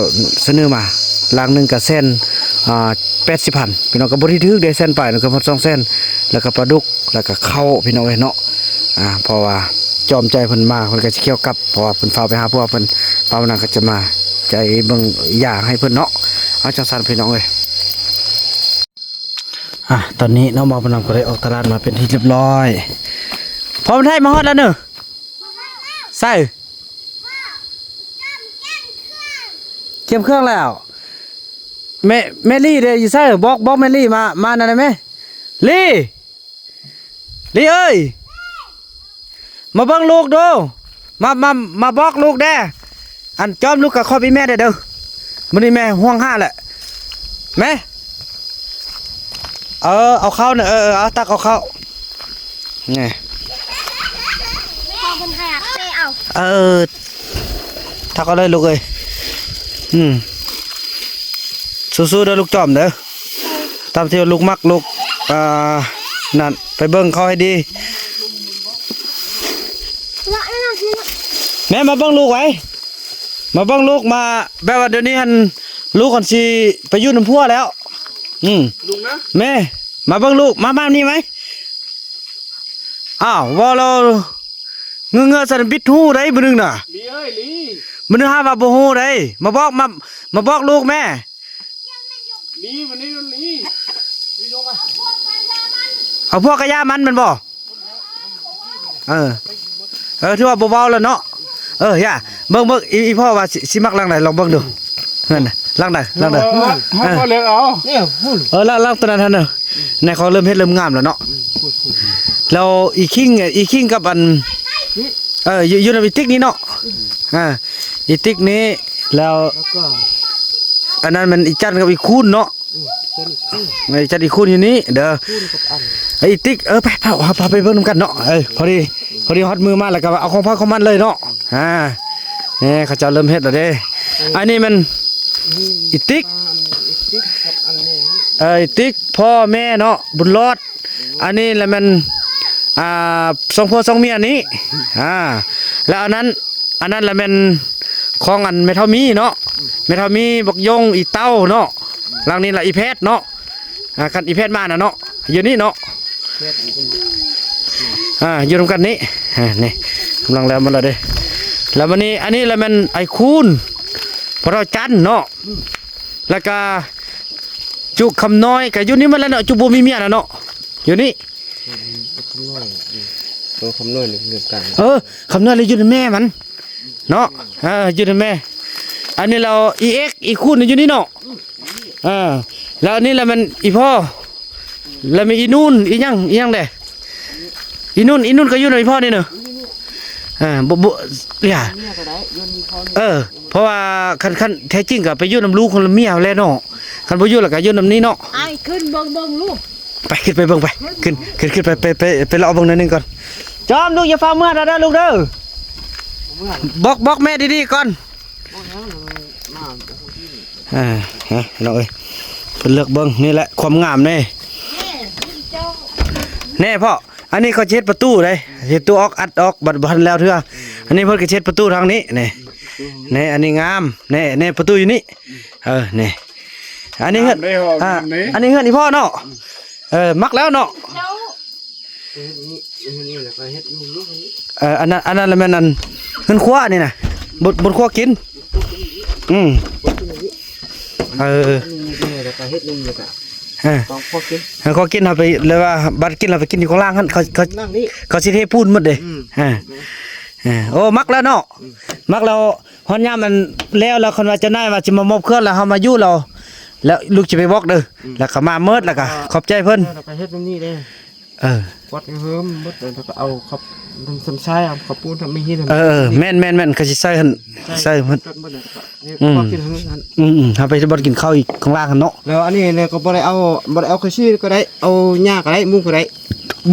ສະເໜີມາ ລັງໜຶ່ງກໍແສນ ອ່າ ແປດສິບພັນ ພີ່ນ້ອງ ກໍບໍ່ໄດ້ຖືກເດ້ ແສນປາຍ ແລ້ວກໍຮອດສອງແສນ ແລ້ວກໍປາດຸກ ແລ້ວກໍເຂົ້າ ພີ່ນ້ອງເອີຍເນາະ. ອ່າ ເພາະວ່າຈອມໃຈເພິ່ນມາ ເພິ່ນກໍຊິຂ້ຽວກັບ ເພາະວ່າເພິ່ນຟ້າວໄປຫາຜົວເພິ່ນ ຟ້າວມານາກໍຈະມາໃຈເບິ່ງຢາໃຫ້ເພິ່ນເນາະ. ເອົາ ຈັ່ງຊັ້ນ ພີ່ນ້ອງເອີຍ. ອ່າ ຕອນນີ້ນ້ອງບ່າວບຸນນຳກໍໄດ້ອອກຕະຫຼາດມາເປັນທີ່ຮຽບຮ້ອຍ. ພໍ່ບຸນໄທມາຮອດແລ້ວເນີ. ໃສ່ ກຽມເຄື່ອງແລ້ວ. ແມ່ ແມ່ລີເດ ຢູ່ໃສ? ບອກ ບອກແມ່ລີມາ ມານັ້ນໄດ້ແມ. ລີ ລີເອີຍ ມາເບິ່ງລູກດູ ມາ ມາ ມາບອກລູກແດ່. ອັນ ຈອມລູກກະຂອບອີ່ແມ່ແດ່ເດີ ມື້ນີ້ແມ່ຫ່ວງຫາແຫຼະ. ແມ່ ເອີ ເອົາເຂົ້ານະ ເອີ ເອີ ເອົາ ຕັກເອົາເຂົ້າ ນີ້ ພໍ່ເພິ່ນໃຫ້ເອົາ ເອີ ຕັກເອົາເລີຍລູກເອີຍ. ອືມ ສູ້ໆເດີລູກຈອມເດີ ຕາມທີ່ວ່າລູກມັກ ລູກ ອ່າ ນັ້ນ ໄປເບິ່ງເຂົາໃຫ້ດີ. ແມ່ ມາເບິ່ງລູກໄວ້ ມາເບິ່ງລູກ ມາ ແບບວ່າດຽວນີ້ຫັ້ນ ລູກຫັ້ນຊິໄປຢູ່ນຳຜົວແລ້ວ. ອືມ ແມ່ ມາເບິ່ງລູກ ມາ ມານີ້ໄວ້. ອ້າວ ເວົ້າແລ້ວເງືອໆ ຊັ້ນບິດຫູໄດ໋ມື້ໜຶ່ງນະ. ລີເອີຍ ລີ ມື້ໜຶ່ງຫາວ່າບໍ່ຮູ້ໄດ໋. ມາບອກ ມາ ມາບອກລູກແມ່. ລີ ມານີ້ ລີ ເອົາພວກກະຢາມັນແມ່ນບໍ່? ເອີ ເອີ ຖືວ່າບໍ່ເວົ້າແລ້ວເນາະ. ເອີ ຢ່າ ເບິ່ງ ເບິ່ງ ອີ ອີພໍ່ວ່າຊິ ຊິມັກຫຼັງໃດ ລອງເບິ່ງດູ. ເຮືອນນະ ຫຼັງໃດ ຫຼັງໃດ ເອີ ເຮົາກໍເລືອກເອົາ ເອີ ຫຼັງ ຫຼັງຕົວນັ້ນຫັ້ນເດີ. ໃນເຂົາເລີ່ມເຮັດເລີ່ມງາມແລ້ວເນາະ. ແລ້ວອີຄິງ ອີຄິງກັບອັນ ເອີ ຢູ່ ຢູ່ນຳອີຕິກນີ້ເນາະ. ອ່າ ອີຕິກນີ້ ແລ້ວ ແລ້ວກໍ ອັນນັ້ນແມ່ນອີຈັນກັບອີຄູນເນາະ. ອືມ ອີຈັນອີຄູນຢູ່ນີ້ເດີ ຄູນກັບອັນ ອີຕິກ. ເອີ ໄປ ພາ ພາ ພາໄປເບິ່ງນຳກັນເນາະ. ເອີ ພໍດີ ພໍດີຮອດມື້ມາແລ້ວກໍເອົາຂອງໃຜຂອງມັນເລີຍເນາະ. ອ່າ ນີ້ເຂົາເຈົ້າເລີ່ມເຮັດແລ້ວເດ້. ເອີ ອັນນີ້ແມ່ນ ອືມ ອີຕິກ ອ່າ ອັນນີ້ອີຕິກກັບອັນນີ້ ເອີ ອີຕິກ ພໍ່ແມ່ເນາະ ບຸນລອດ. ອັນນີ້ລະແມ່ນ ອ່າ ສອງຜົວສອງເມຍນີ້. ອ່າ ແລ້ວອັນນັ້ນ ອັນນັ້ນລະແມ່ນຂອງອັນແມ່ເຖົ້າມີເນາະ. ແມ່ເຖົ້າມີ ບັກຢົງ ອີເຕົ້າເນາະ. ຫຼັງນີ້ລະອີແພດເນາະ. ອ່າ ຄັນອີແພດມານະເນາະ ຢູ່ນີ້ເນາະ. ອ່າ ຢູ່ນຳກັນນີ້. ອ່າ ນີ້ກຳລັງແລ້ວໝົດແລ້ວເດ້. ແລ້ວບັດນີ້ ອັນນີ້ລະແມ່ນໄອ້ຄູນ ພໍ່ເຖົ້າຈັນເນາະ. ແລ້ວກະຈຸຄຳນ້ອຍກະຢູ່ນີ້ໝົດແລ້ວເນາະ. ຈຸບໍ່ມີເມຍແລ້ວເນາະ ຢູ່ນີ້. ຄຳນ້ອຍ ໂຕຄຳນ້ອຍນີ້ເລື່ອງການ ເອີ ຄຳນ້ອຍລະຢູ່ນຳແມ່ມັນ. ເນາະ. ເອີ ຢູ່ນຳແມ່. ອັນນີ້ລາວອີເອັກ ອີຄູນຢູ່ນີ້ເນາະ. ເອີ ແລ້ວອັນນີ້ລະແມ່ນອີພໍ່ ແລ້ວມີອີນູນ ອີຫຍັງ ອີຫຍັງແດ່? ອີນູນ ອີນູນກໍຢູ່ນຳອີພໍ່ນີ້ເນາະ. ເອີ ບໍ່ ບໍ່ ຢ່າ ເອີ ເພາະວ່າຄັນ ຄັນແທ້ຈິງກໍໄປຢູ່ນຳລູກນຳເມຍແຫຼະເນາະ. ຄັນບໍ່ຢູ່ແລ້ວກໍຢູ່ນຳນີ້ເນາະ. ອ້າຍ ຂຶ້ນເບິ່ງ ເບິ່ງລູກ. ໄປ ຂຶ້ນໄປເບິ່ງໄປ ຂຶ້ນ ຂຶ້ນ ຂຶ້ນໄປ ໄປ ໄປ ໄປເລາະເບິ່ງໜ້ອຍໜຶ່ງກ່ອນ. ຈອມ ລູກຢ່າຟ້າວເມືອເດີລູກເດີ. ບອກ ບອກແມ່ດີໆກ່ອນ. ເອີ ຮະ ນ້ອງເອີຍ ເພິ່ນເລືອກເບິ່ງ. ນີ້ແຫຼະຄວາມງາມເດ້. ແນ່ພໍ່ ອັນນີ້ເຂົາຊິເຮັດປະຕູເດ້ ເຮັດຕູ້ອອກ ອັດອອກ ບັດບໍ່ທັນແລ້ວເທື່ອ. ອັນນີ້ເພິ່ນກໍຊິເຮັດປະຕູທາງນີ້ ນີ້ ນີ້ ອັນນີ້ງາມ ນີ້ ນີ້ປະຕູຢູ່ນີ້. ເອີ ນີ້ ອັນນີ້ເຮືອນ ງາມເດ້ ອ່າ ງາມເດ້ ອັນນີ້ເຮືອນອີ່ພໍ່ເນາະ. ເອີ ມັກແລ້ວເນາະ. ເອີ ອັນນັ້ນ ອັນນັ້ນລະແມ່ນອັນເຮືອນຄົວນີ້ນະ ບົດ ບົດຄົວກິນ. ອືມ ເອີ ເອີ ເຮົາໄປ ແລ້ວວ່າບັດກິນ ເຮົາໄປກິນຢູ່ຂ້າງລ່າງຫັ້ນ ເຂົາ ເຂົາ ເຂົາຊິເທປູນໝົດເດ້. ອືມ ເອີ ເອີ ໂອ້ ມັກແລ້ວເນາະ. ອືມ ມັກແລ້ວ. ຮອດຍາມອັນແລ້ວ ແລ້ວຄັນວ່າເຈົ້ານາຍວ່າຊິມາມອບເຄື່ອງ ແລ້ວເຮົາມາຢູ່ ແລ້ວ ແລ້ວລູກຊິໄປບອກເດີ. ອືມ ແລ້ວກໍມາໝົດ ແລ້ວກໍຂອບໃຈເພິ່ນ ແລ້ວກໍເຮັດແບບນີ້ເດ້. ເອີ ກວາດເຮີມໝົດ ແລ້ວກໍເອົາເຂົ້າ ນ້ຳຊາຍ ເອົາເຂົ້າປູນ ທຳມີຫີນ. ເອີ ເອີ ແມ່ນໆໆ ກໍຊິໃສ່ຫັ້ນ ໃສ່ໝົດ. ອືມ ເຮົາໄປບ່ອນກິນເຂົ້າອີກຂ້າງລ່າງຫັ້ນເນາະ. ແລ້ວອັນນີ້ກໍບໍ່ໄດ້ເອົາ ບໍ່ໄດ້ເອົາເຂົ້າຊີ້ກໍໄດ້ ເອົາຫຍ້າກໍໄດ້ ມຸງກໍໄດ້.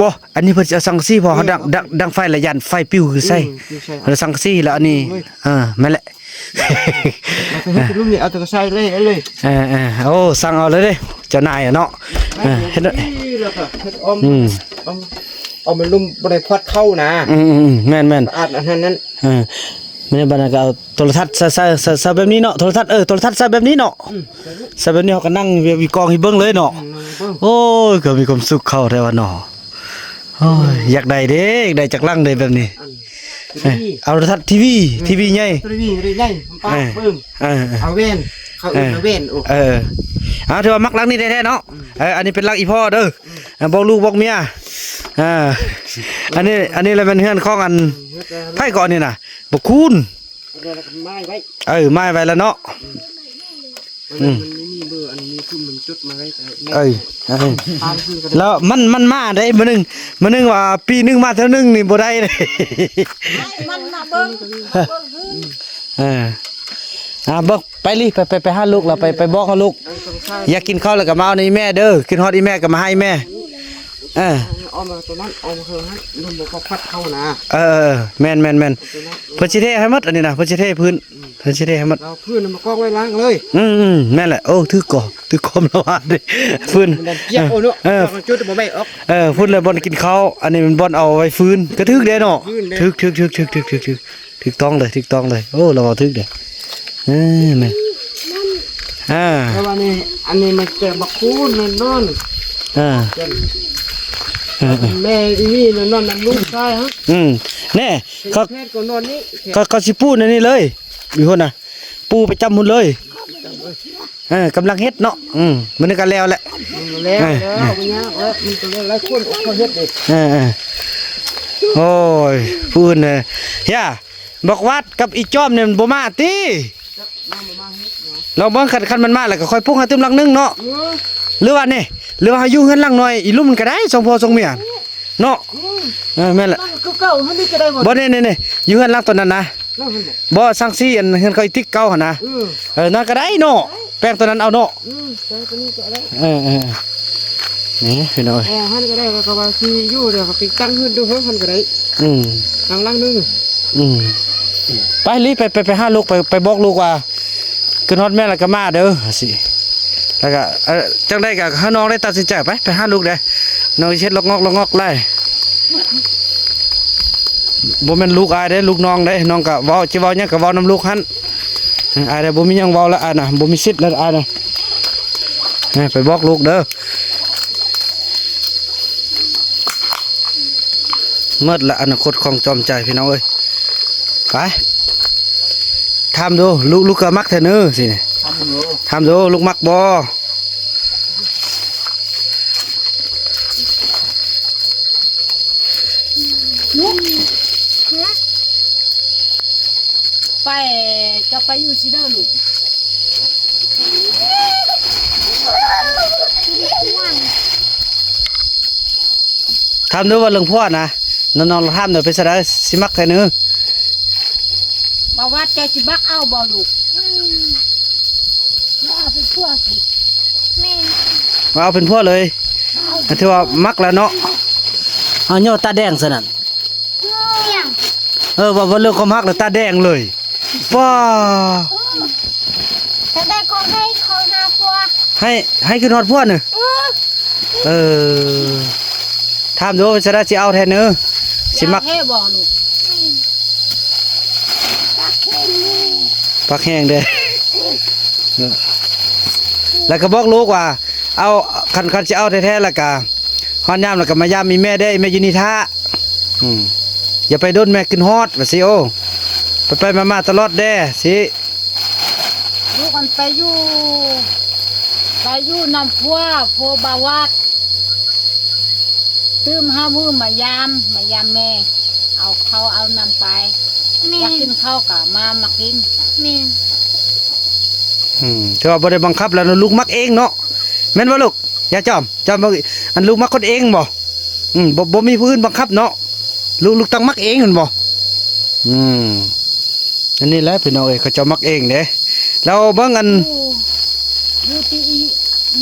ບໍ່ ອັນນີ້ເພິ່ນຊິເອົາສັງກະສີ ເພາະເຮົາດັງ ດັງ ດັງໄຟລະຢ້ານໄຟປິວຄືໃສ່. ອືມ ເຮົາສັງກະສີ ແລ້ວອັນນີ້ ເອີ ແມ່ນແຫຼະ. ເຮັດເປັນຮູບນີ້ ເອົາແຕ່ກະຊາຍເລີຍ ເອົາເລີຍ. ເອີໆ ໂອ້ ສັ່ງເອົາເລີຍເດ້ ເຈົ້ານາຍເນາະ. ເຮັດ ເຮັດອ້ອມ ອືມ ເອົາ ເອົາມັນລຸ່ມ ບໍ່ໄດ້ຄວັດເຂົ້ານະ. ອືມໆ ແມ່ນໆ ສະອາດອັນນັ້ນ. ເອີ ມື້ນີ້ບັດນັ້ນກໍເອົາໂທລະທັດໃສ່ ໃສ່ ໃສ່ ໃສ່ແບບນີ້ເນາະ ໂທລະທັດ ເອີ ໂທລະທັດໃສ່ແບບນີ້ເນາະ. ອືມ ໃສ່ແບບນີ້ ເຮົາກໍນັ່ງ ມີກອງໃຫ້ເບິ່ງເລີຍເນາະ. ອືມ ເບິ່ງ ໂອ້ຍ ກໍມີຄວາມສຸກເຂົ້າແທ້ວ່າເນາະ. ໂອ້ຍ ຢາກໄດ້ເດ້ ຢາກໄດ້ຈັກຫຼັງເດ້ແບບນີ້. ອັນ ເອີ ທີວີ ເອົາໂທລະທັດ ທີວີ ອືມ ທີວີໃຫຍ່ ທີວີໃຫຍ່ ປະ ເອີ ເບິ່ງ ເອີ ເອີ ເອົາແວ່ນ ເຂົາເອີ້ນວ່າແວ່ນ. ໂອ້ ເອີ ເອົາ ຖືວ່າມັກຫຼັງນີ້ແທ້ໆເນາະ. ອືມ ເອີ ອັນນີ້ເປັນຫຼັງອີ່ພໍ່ເດີ. ອືມ ເອົາ ບອກລູກບອກເມຍ. ອ່າ ອັນນີ້ ອັນນີ້ລະແມ່ນເຮືອນຂອງອັນ ອືມ ໃຜກໍອັນນີ້ນະ ບັກຄູນ. ເອີ ໝາຍໄວ້ ເອີ ໝາຍໄວ້ແລ້ວເນາະ. ອືມ ອືມ ມັນມີເບີ ອັນມີທຸ່ມມັນຈົດມາໄວ້. ເອີ ເອີ ແລ້ວມັນ ມັນມາໄດ້ມື້ໜຶ່ງ ມື້ໜຶ່ງວ່າປີໜຶ່ງມາເທື່ອໜຶ່ງນີ້ບໍ່ໄດ້ເດ້. ມັນມາເບິ່ງ ເບິ່ງຄື ເອີ ອ່າ ເບິ່ງ ໄປລີ້ ໄປ ໄປ ໄປຫາລູກລະ ໄປ ໄປບອກຫາລູກ. ເອີ ຢາກກິນເຂົ້າລະກະມາເອົາໃນແມ່ເດີ ຄິດຮອດອີ່ແມ່ກະມາຫາອີ່ແມ່. ເອີ ເອົາມາໂຕນັ້ນ ເອົາມາເທິງຫັ້ນ ມັນບໍ່ພາດເຂົ້ານະ. ເອີ ແມ່ນໆໆ ໂຕນັ້ນ ເພິ່ນຊິເທໃຫ້ໝົດ ອັນນີ້ນະ ເພິ່ນຊິເທພື້ນ. ອືມ ເພິ່ນຊິເທໃຫ້ໝົດ ເອົາພື້ນມາກອງໄວ້ລ້າງເລີຍ. ອືມໆ ແມ່ນແຫຼະ. ໂອ້ ຖືກກໍ ຖືກຄວາມລະວ່າເດ້ ພື້ນ ມັນດັນກຽກ ເອີ ເອົາເນາະ ເອີ ເອົາມາຈຸດບໍ່ແມ່ນອອກ. ເອີ ພຸ້ນແຫຼະ ບ່ອນກິນເຂົ້າ ອັນນີ້ແມ່ນບ່ອນເອົາໄວ້ຟືນ ກໍຖືກເດ້ເນາະ. ຖືກ ຖືກ ຖືກ ຖືກ ຖືກ ຖືກ ຖືກ ຖືກຕ້ອງເລີຍ ຖືກຕ້ອງເລີຍ. ໂອ້ ລາວເວົ້າຖືກເດ້. ເອີ ແມ່ນ ອ່າ ແຕ່ວ່ານີ້ ອັນນີ້ມັນແຕ່ບັກຄູນແມ່ນນອນ. ອ່າ ເອີ ເອີ ແມ່ອີນີ້ນອນນຳລູກຊາຍຫັ້ນ. ອືມ ແນ່ ເຂົາ ແພດກໍນອນນີ້ ເຂົາ ເຂົາຊິປູໃນນີ້ເລີຍ ຢູ່ພຸ້ນນະ ປູປະຈຳພຸ້ນເລີຍ. ເອີ ກຳລັງເຮັດເນາະ. ອືມ ມື້ນີ້ກໍແລ້ວແຫຼະ ແລ້ວ ເອີ ແລ້ວ ມັນຍາກແລ້ວ ມັນກໍເລີຍຫຼາຍຄົນອອກເຂົາເຮັດເດ້. ເອີ ເອີ ໂອ້ຍ ຜູ້ອື່ນເດ້ ຢ່າ ບັກວັດກັບອີຈອມນີ້ມັນບໍ່ມາຕິ? ລອງເບິ່ງ ຄັນ ຄັນມັນມາແລ້ວກໍຄ່ອຍປຸກໃຫ້ຕື່ມຫຼັງໜຶ່ງເນາະ. ເອີ ຫຼືວ່ານີ້ ຫຼືວ່າເຮົາຢູ່ເຮືອນຫຼັງນ້ອຍອີລຸ່ມມັນກໍໄດ້ ສອງຜົວສອງເມຍເນາະ. ອືມ ເອີ ແມ່ນແຫຼະ ຫຼັງຄືເກົ່າຫັ້ນນີ້ກໍໄດ້ບໍ່? ບໍ່ ນີ້ໆໆ ຢູ່ເຮືອນຫຼັງຕົນນັ້ນນະ ຫຼັງຫັ້ນບໍ່? ບໍ່ ສັງສີອັນເຮືອນເຂົາອີຕິກເກົ່າຫັ້ນນະ. ເອີ ເອີ ນັ້ນກໍໄດ້ເນາະ ແປງຕົນນັ້ນເອົາເນາະ. ອືມ ແປງຕົວນີ້ກໍໄດ້. ເອີໆໆ ນີ້ພີ່ນ້ອງເອີຍ ເອີ ຫັ້ນກໍໄດ້ ເຂົາວ່າຊິຢູ່ ດຽວເຂົາໄປຕັ້ງເຮືອນຢູ່ເທິງຫັ້ນກໍໄດ້. ອືມ ຫຼັງ ຫຼັງໜຶ່ງ. ອືມ ໄປລີ້ ໄປ ໄປ ໄປຫາລູກ ໄປ ໄປບອກລູກວ່າ ຂຶ້ນຮອດແມ່ແລ້ວກໍມາເດີ ວ່າຊີ້. ແລ້ວກໍ ເອີ ຈັ່ງໃດກໍໃຫ້ນ້ອງໄດ້ຕັດສິນໃຈໄປ ໄປຫາລູກເດ້. ນ້ອງຊິເຮັດລອກງອກລອກງອກຫຼາຍ. ບໍ່ແມ່ນລູກອ້າຍເດ້ ລູກນ້ອງເດ້. ນ້ອງກໍເວົ້າ ຊິເວົ້າຫຍັງກໍເວົ້ານຳລູກຫັ້ນ. ອ້າຍນະ ບໍ່ມີຫຍັງເວົ້າແລ້ວ ອ້າຍນະ ບໍ່ມີສິດແລ້ວ ອ້າຍນະ. ເອີ ໄປບອກລູກເດີ. ໝົດລະອະນາຄົດຂອງຈອມໃຈ ພີ່ນ້ອງເອີຍ. ໄປ ຖາມດູ ລູກ ລູກກໍມັກແທ້ເນີ ຊິນີ້. ຖາມດູ ຖາມດູ ລູກມັກບໍ່? ລູກ ຮະ? ໄປ ເຈົ້າໄປຢູ່ຊິເດີລູກ. ຖາມດູວ່າເລື່ອງຜົວນະ ນ້ອງໆລອງຖາມເດີ ເປັນຈັ່ງໃດ ຊິມັກແທ້ເນີ? ບ່າວວັດ ເຈົ້າຊິມັກເອົາບໍ່ລູກ? ອືມ ເອົາເປັນຜົວຊິ. ແມ່ນ ວ່າເອົາເປັນຜົວເລີຍ. ເອົາ ຖືວ່າມັກແລ້ວເນາະ. ເອົາ ຍ້ອນຕາແດງຊັ້ນນັ້ນ. ເອີ ເວົ້າ ເວົ້າເລື່ອງຄວາມຮັກແລ້ວຕາແດງເລີຍ. ປ້າ ຕາແດງກໍໃຫ້ເຂົາຫາຜົວ ໃຫ້ ໃຫ້ຂຶ້ນຮອດຜົວນີ້. ເອີ ເອີ ຖາມດູວ່າຈະໄດ້ຊິເອົາແທ້ເນີ ຊິມັກແທ້ບໍ່ລູກ? ປາກແຂງເດ້ ແລ້ວກໍບອກລູກວ່າ ເອົາ ຄັນ ຄັນຊິເອົາແທ້ໆ ແລ້ວກໍ ຮອດຍາມແລ້ວກໍມາຢາມອີ່ແມ່ເດີ້ ອີ່ແມ່ຢູ່ນີ້ຖ້າ. ອືມ ຢ່າໄປດົນ ແມ່ຂຶ້ນຮອດ ວ່າຊີ້. ໂອ້ ໄປໆມາໆຕະຫຼອດເດ້ຊິ. ລູກອັນໄປຢູ່ ໄປຢູ່ນຳຜົວ ຜົວບ່າວວັດ ຕື່ມຫາມື້ມາຢາມ ມາຢາມແມ່ ເອົາເຂົ້າເອົານ້ຳໄປ. ແມ່ນ ຢາກກິນເຂົ້າກໍມາ ມາກິນ. ແມ່ນ ອືມ ຖືວ່າບໍ່ໄດ້ບັງຄັບແລ້ວເນາະ ລູກມັກເອງເນາະ ແມ່ນບໍ່ລູກ? ຢ່າຈອມ ຈອມ ອັນລູກມັກຄົນເອງບໍ່? ອືມ ບໍ່ ບໍ່ມີຜູ້ອື່ນບັງຄັບເນາະ ລູກ ລູກຕ້ອງມັກເອງແມ່ນບໍ່? ອືມ ອັນນີ້ແຫຼະພີ່ນ້ອງເອີຍ ເຂົາເຈົ້າມັກເອງເດ້. ແລ້ວເບິ່ງອັນ ຢູ່ ຢູ່ທີ່ອີ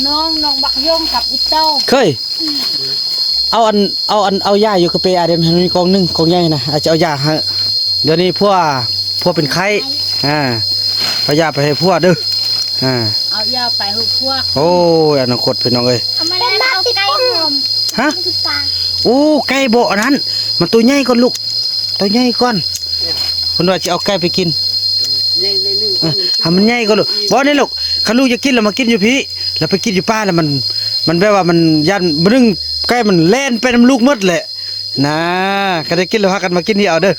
ນ້ອງ ນ້ອງບັກຢົງກັບອີເຕົ້າ ເຄີຍ ເອົາອັນ ເອົາອັນ ເອົາຢາຢູ່ກະເປອາເດມ ໃຫ້ມັນມີກອງໜຶ່ງ ກອງໃຫຍ່ນະ ອາດຈະເອົາຢາໃຫ້. ດຽວນີ້ຜົວ ຜົວເປັນໄຂ້ ອ່າ ເອົາຢາໄປໃຫ້ຜົວເດີ ອ່າ ເອົາຢາໄປໃຫ້ຜົວ. ໂອ້ຍ ອະນາຄົດພີ່ນ້ອງເອີຍ ເອົາມາແລ້ວເອົາໄກ່ຫອມ. ຮະ? ໂອ້ ໄກ່ບໍ່ ອັນນັ້ນ ມັນໂຕໃຫຍ່ກ່ອນລູກ ໂຕໃຫຍ່ກ່ອນ. ເພິ່ນວ່າຊິເອົາໄກ່ໄປກິນ ໃຫຍ່ໜ້ອຍໜຶ່ງ ເອີ ໃຫ້ມັນໃຫຍ່ກ່ອນລູກ. ບໍ່ນີ້ລູກ ຄັນລູກຢາກກິນແລ້ວມາກິນຢູ່ພີ້ ແລ້ວໄປກິນຢູ່ປ່າແລ້ວມັນ ມັນແບບວ່າມັນຢ້ານ ບາດໜຶ່ງໄກ່ມັນແລ່ນໄປນຳລູກໝົດແຫຼະ. ນາ ຄັນໄດ້ກິນແລ້ວພາກັນມາກິນທີ່ເອົາເດີ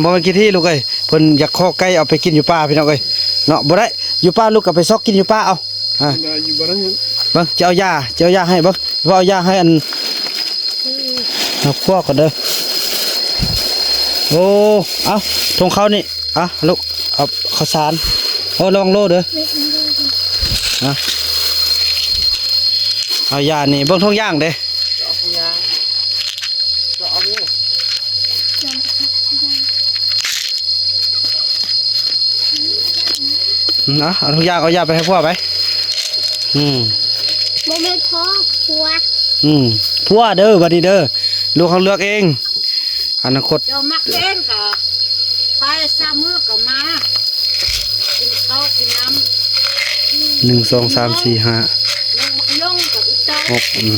ບໍ່ແມ່ນກິນທີ່ລູກເອີຍ. ເພິ່ນຢາກຂໍໄກ່ເອົາໄປກິນຢູ່ປ່າພີ່ນ້ອງເອີຍເນາະ ບໍ່ໄດ້ ຢູ່ປ່າລູກກໍໄປຊອກກິນຢູ່ປ່າເອົາ. ອ່າ ຢູ່ບໍ່ໄດ້ ເບິ່ງ ຈະເອົາຢາ ຈະເອົາຢາໃຫ້ເບິ່ງ ວ່າເອົາຢາໃຫ້ອັນ ເອົາພວກກ່ອນເດີ. ໂອ້ ເອົາ ຖົງເຂົ້ານີ້ ອ່ະລູກ ເອົາເຂົ້າສານ. ໂອ້ ລອງໂລເດີ ອ່ະ ເອົາຢານີ້ ເບິ່ງຖົງຢາງເດ້. ອືມ ເອົາ ເອົາທຸກຢ່າງ ເອົາຢາໄປໃຫ້ຜົວໄປ. ອືມ ບໍ່ແມ່ນພໍ່ ຜົວ. ອືມ ຜົວເດີ ບັດນີ້ເດີ ລູກເຮົາເລືອກເອງ ອະນາຄົດ. ເຈົ້າມັກເອງກໍໄປ ສາມມື້ກໍມາ ກິນເຂົ້າກິນນ້ຳ. ໜຶ່ງ ສອງ ສາມ ສີ່ ຫ້າ ຫົກ ອືມ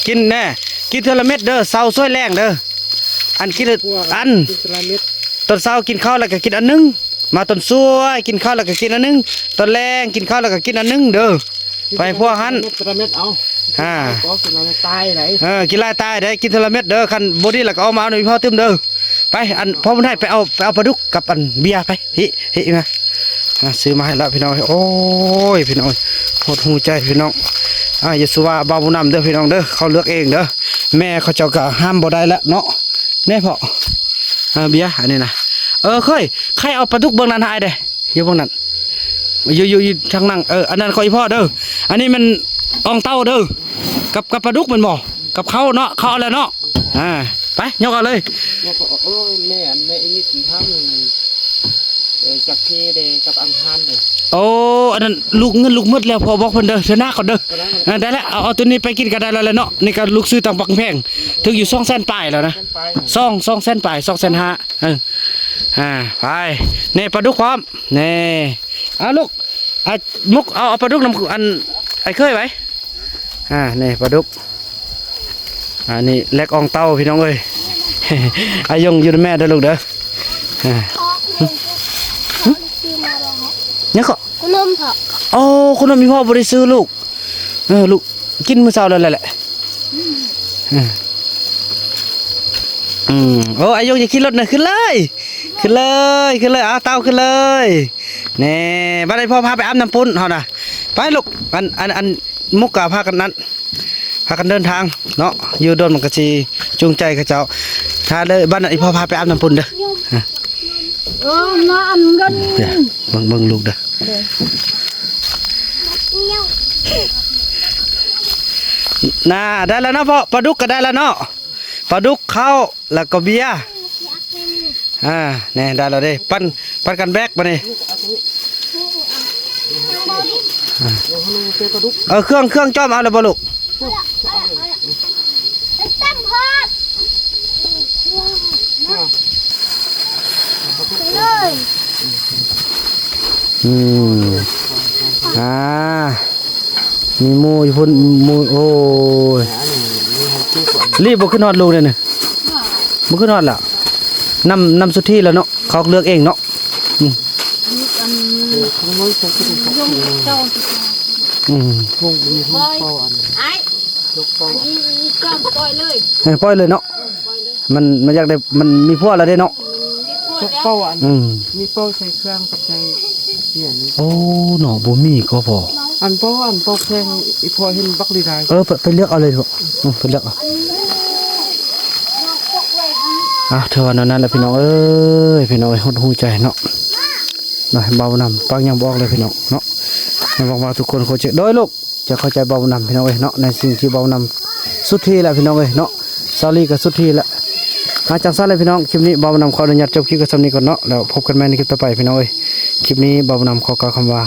ກິນແນ່ ກິນເທື່ອລະເມັດເດີ ເຊົ້າສວຍແລງເດີ. ອັນກິນ ອັນ ຕອນເຊົ້າກິນເຂົ້າແລ້ວກໍກິນອັນໜຶ່ງ ມາຕອນສວຍກິນເຂົ້າແລ້ວກໍກິນອັນໜຶ່ງ ຕອນແລງກິນເຂົ້າແລ້ວກໍກິນອັນໜຶ່ງເດີ ໄປໃຫ້ຜົວຫັ້ນ ເມັດ ເມັດເອົາ ອ່າ ກິນຫຼາຍຕາຍໄດ໋ ເອີ ກິນຫຼາຍຕາຍໄດ໋ ກິນເທື່ອລະເມັດເດີ. ອີ່ພໍ່ຕື່ມເດີ ໄປ ອັນ ພໍ່ບຸນໄທ ໄປເອົາ ໄປເອົາປາດຸກກັບອັນເບຍໄປ ເຮ ເຮມາ ອ່າ ຊື້ມາໃຫ້ແລ້ວພີ່ນ້ອງ. ໂອ້ຍ ພີ່ນ້ອງ ຫົດຫູໃຈພີ່ນ້ອງ. ອ່າ ຢ່າສູ່ວ່າບ່າວບຸນນຳເດີພີ່ນ້ອງເດີ ເຂົາເລືອກເອງເດີ ແມ່ເຂົາເຈົ້າກໍຫ້າມບໍ່ໄດ້ແລ້ວເນາະ. ແນ່ພໍ່ ອ່າ ເບຍ ອັນນີ້ນະ ເອີ ເຄີຍ ໃຄເອົາປາດຸກເບິ່ງນັ້ນໃຫ້ອ້າຍເດ້ ຢູ່ເບິ່ງນັ້ນ ຢູ່ ຢູ່ ຢູ່ທາງນັ້ນ. ເອີ ອັນນັ້ນຂອງອີ່ພໍ່ເດີ ອັນນີ້ມັນອ່ອງເຕົ້າເດີ ກັບ ກັບປາດຸກແມ່ນບໍ່? ກັບເຂົ້າເນາະ ເຂົ້າແລ້ວເນາະ. ອ່າ ໄປ ຍົກເອົາເລີຍ ຍົກເອົາ. ເອີ ແມ່ ແມ່ອີນິດທາງ ເອີ ຈັກເຄເດກັບອັນຮານເດ. ໂອ້ ອັນນັ້ນລູກເງິນລູກໝົດແລ້ວ ພໍ່ບອກເພິ່ນເດີ ເທື່ອໜ້າກ່ອນເດີ. ເອີ ໄດ້ແລ້ວ ເອົາ ເອົາຕົວນີ້ໄປກິນກໍໄດ້ແລ້ວແຫຼະເນາະ. ນີ້ກໍລູກຊື້ຕັ້ງບັກແພງ ຖືກຢູ່ສອງແສນປາຍແລ້ວນະ ສອງແສນປາຍ ສອງ ສອງແສນຫ້າ. ເອີ ອ່າ ໄປ ນີ້ປາດຸກພ້ອມ ນີ້ ເອົາລູກ ອ່ະ ມຸກ ເອົາ ເອົາປາດຸກນຳອັນໄອ້ເຄີຍໄວ້. ອ່າ ນີ້ປາດຸກ ອັນນີ້ແລກອ່ອງເຕົ້າພີ່ນ້ອງເອີຍ. ອາຍົງຢູ່ນຳແມ່ເດີລູກເດີ. ອ່າ ຫຍັງເກາະ? ຂະໜົມພໍ່. ໂອ້ ຂະໜົມອີ່ພໍ່ບໍ່ໄດ້ຊື້ລູກ. ເອີ ລູກກິນມື້ເຊົ້າແລ້ວແຫຼະ. ອືມ ອືມ ໂອ້ ອາຍົງຢ່າຂີ່ລົດນະ ຂຶ້ນເລີຍ ຂຶ້ນເລີຍ ຂຶ້ນເລີຍ. ເອົາ ເຕົ້າຂຶ້ນເລີຍ. ແນ່ ບັດນີ້ພໍ່ພາໄປອາບນ້ຳປຸ້ນເຮົານະ. ໄປລູກ ອັນ ອັນ ອັນ ມຸກກະພາກັນນັ້ນ ພາກັນເດີນທາງເນາະ ຢູ່ດົນມັນກະຊິຈູງໃຈເຂົາເຈົ້າ. ຖ້າເລີຍບັດນັ້ນ ອີ່ພໍ່ພາໄປອາບນ້ຳປຸ້ນເດີ. ອາ ເອີ ມາອັນເງິນ ເບິ່ງ ເບິ່ງລູກເດີ. ໜ້າ ໄດ້ແລ້ວເນາະພໍ່ ປາດຸກກໍໄດ້ແລ້ວເນາະ ປາດຸກ ເຂົ້າ ແລ້ວກໍເບຍ. ອ່າ ແນ່ ໄດ້ແລ້ວເດ້ ປັນ ປັນກັນແບກບາດນີ້. ເອີ ເຄື່ອງ ເຄື່ອງຈອມເອົາແລ້ວບໍ່ລູກ? ອືມ ອ່າ ມີໝູ່ຢູ່ພຸ້ນ ໝູ່ ໂອ້ຍ ລີບບໍ່ຂຶ້ນຮອດລູກເດ້ນີ້ ບໍ່ຂຶ້ນຮອດລະ ນຳ ນຳສຸດທີລະເນາະ ເຂົາເລືອກເອງເນາະ. ອືມ ອືມ ເອີ ປ່ອຍເລີຍເນາະ ມັນ ມັນຢາກໄດ້ ມັນມີຜົວແລ້ວເດ້ເນາະ. ເປົ່າອັນ ອືມ ມີເປົ່າໃສ່ເຄື່ອງກັບໃສ່ຫຍັງນີ້. ໂອ້ ເນາະ ບໍ່ມີກໍພໍ ອັນເປົ່າ ອັນເປົ່າແຂງ ອີ່ພໍ່ເຫັນບັກລີຫຼາຍ. ເອີ ໄປ ໄປເລືອກເອົາເລີຍ ອືມ ໄປເລືອກເອົາ. ອ່ະ ເທື່ອວ່າແນວນັ້ນແຫຼະພີ່ນ້ອງເອີຍ ພີ່ນ້ອງເອີຍ ຫົດຫູໃຈເນາະ ເນາະ ເບົານຳ ປາກຍັງບໍ່ອອກເລີຍພີ່ນ້ອງເນາະ. ຫວັງວ່າທຸກຄົນຄົງຈະ ໂດຍລູກ ຈະເຂົ້າໃຈເບົານຳພີ່ນ້ອງເອີຍເນາະ ໃນສິ່ງທີ່ເບົານຳສຸດທີ່ແລ້ວພີ່ນ້ອງເອີຍເນາະ ສາວລີກໍສຸດທີ່ແລ້ວ. ອ່າ ຈັ່ງຊັ້ນແຫຼະພີ່ນ້ອງ ຄລິບນີ້ເບົານຳຂໍອະນຸຍາດຈົບຄລິບກັນສ່ຳນີ້ກ່ອນເນາະ ແລ້ວພົບກັນໃໝ່ໃນຄລິບຕໍ່ໄປພີ່ນ້ອງເອີຍ. ຄລິບນີ້ເບົານຳຂໍກ່າວຄຳວ່າ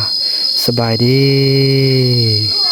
ສະບາຍດີ.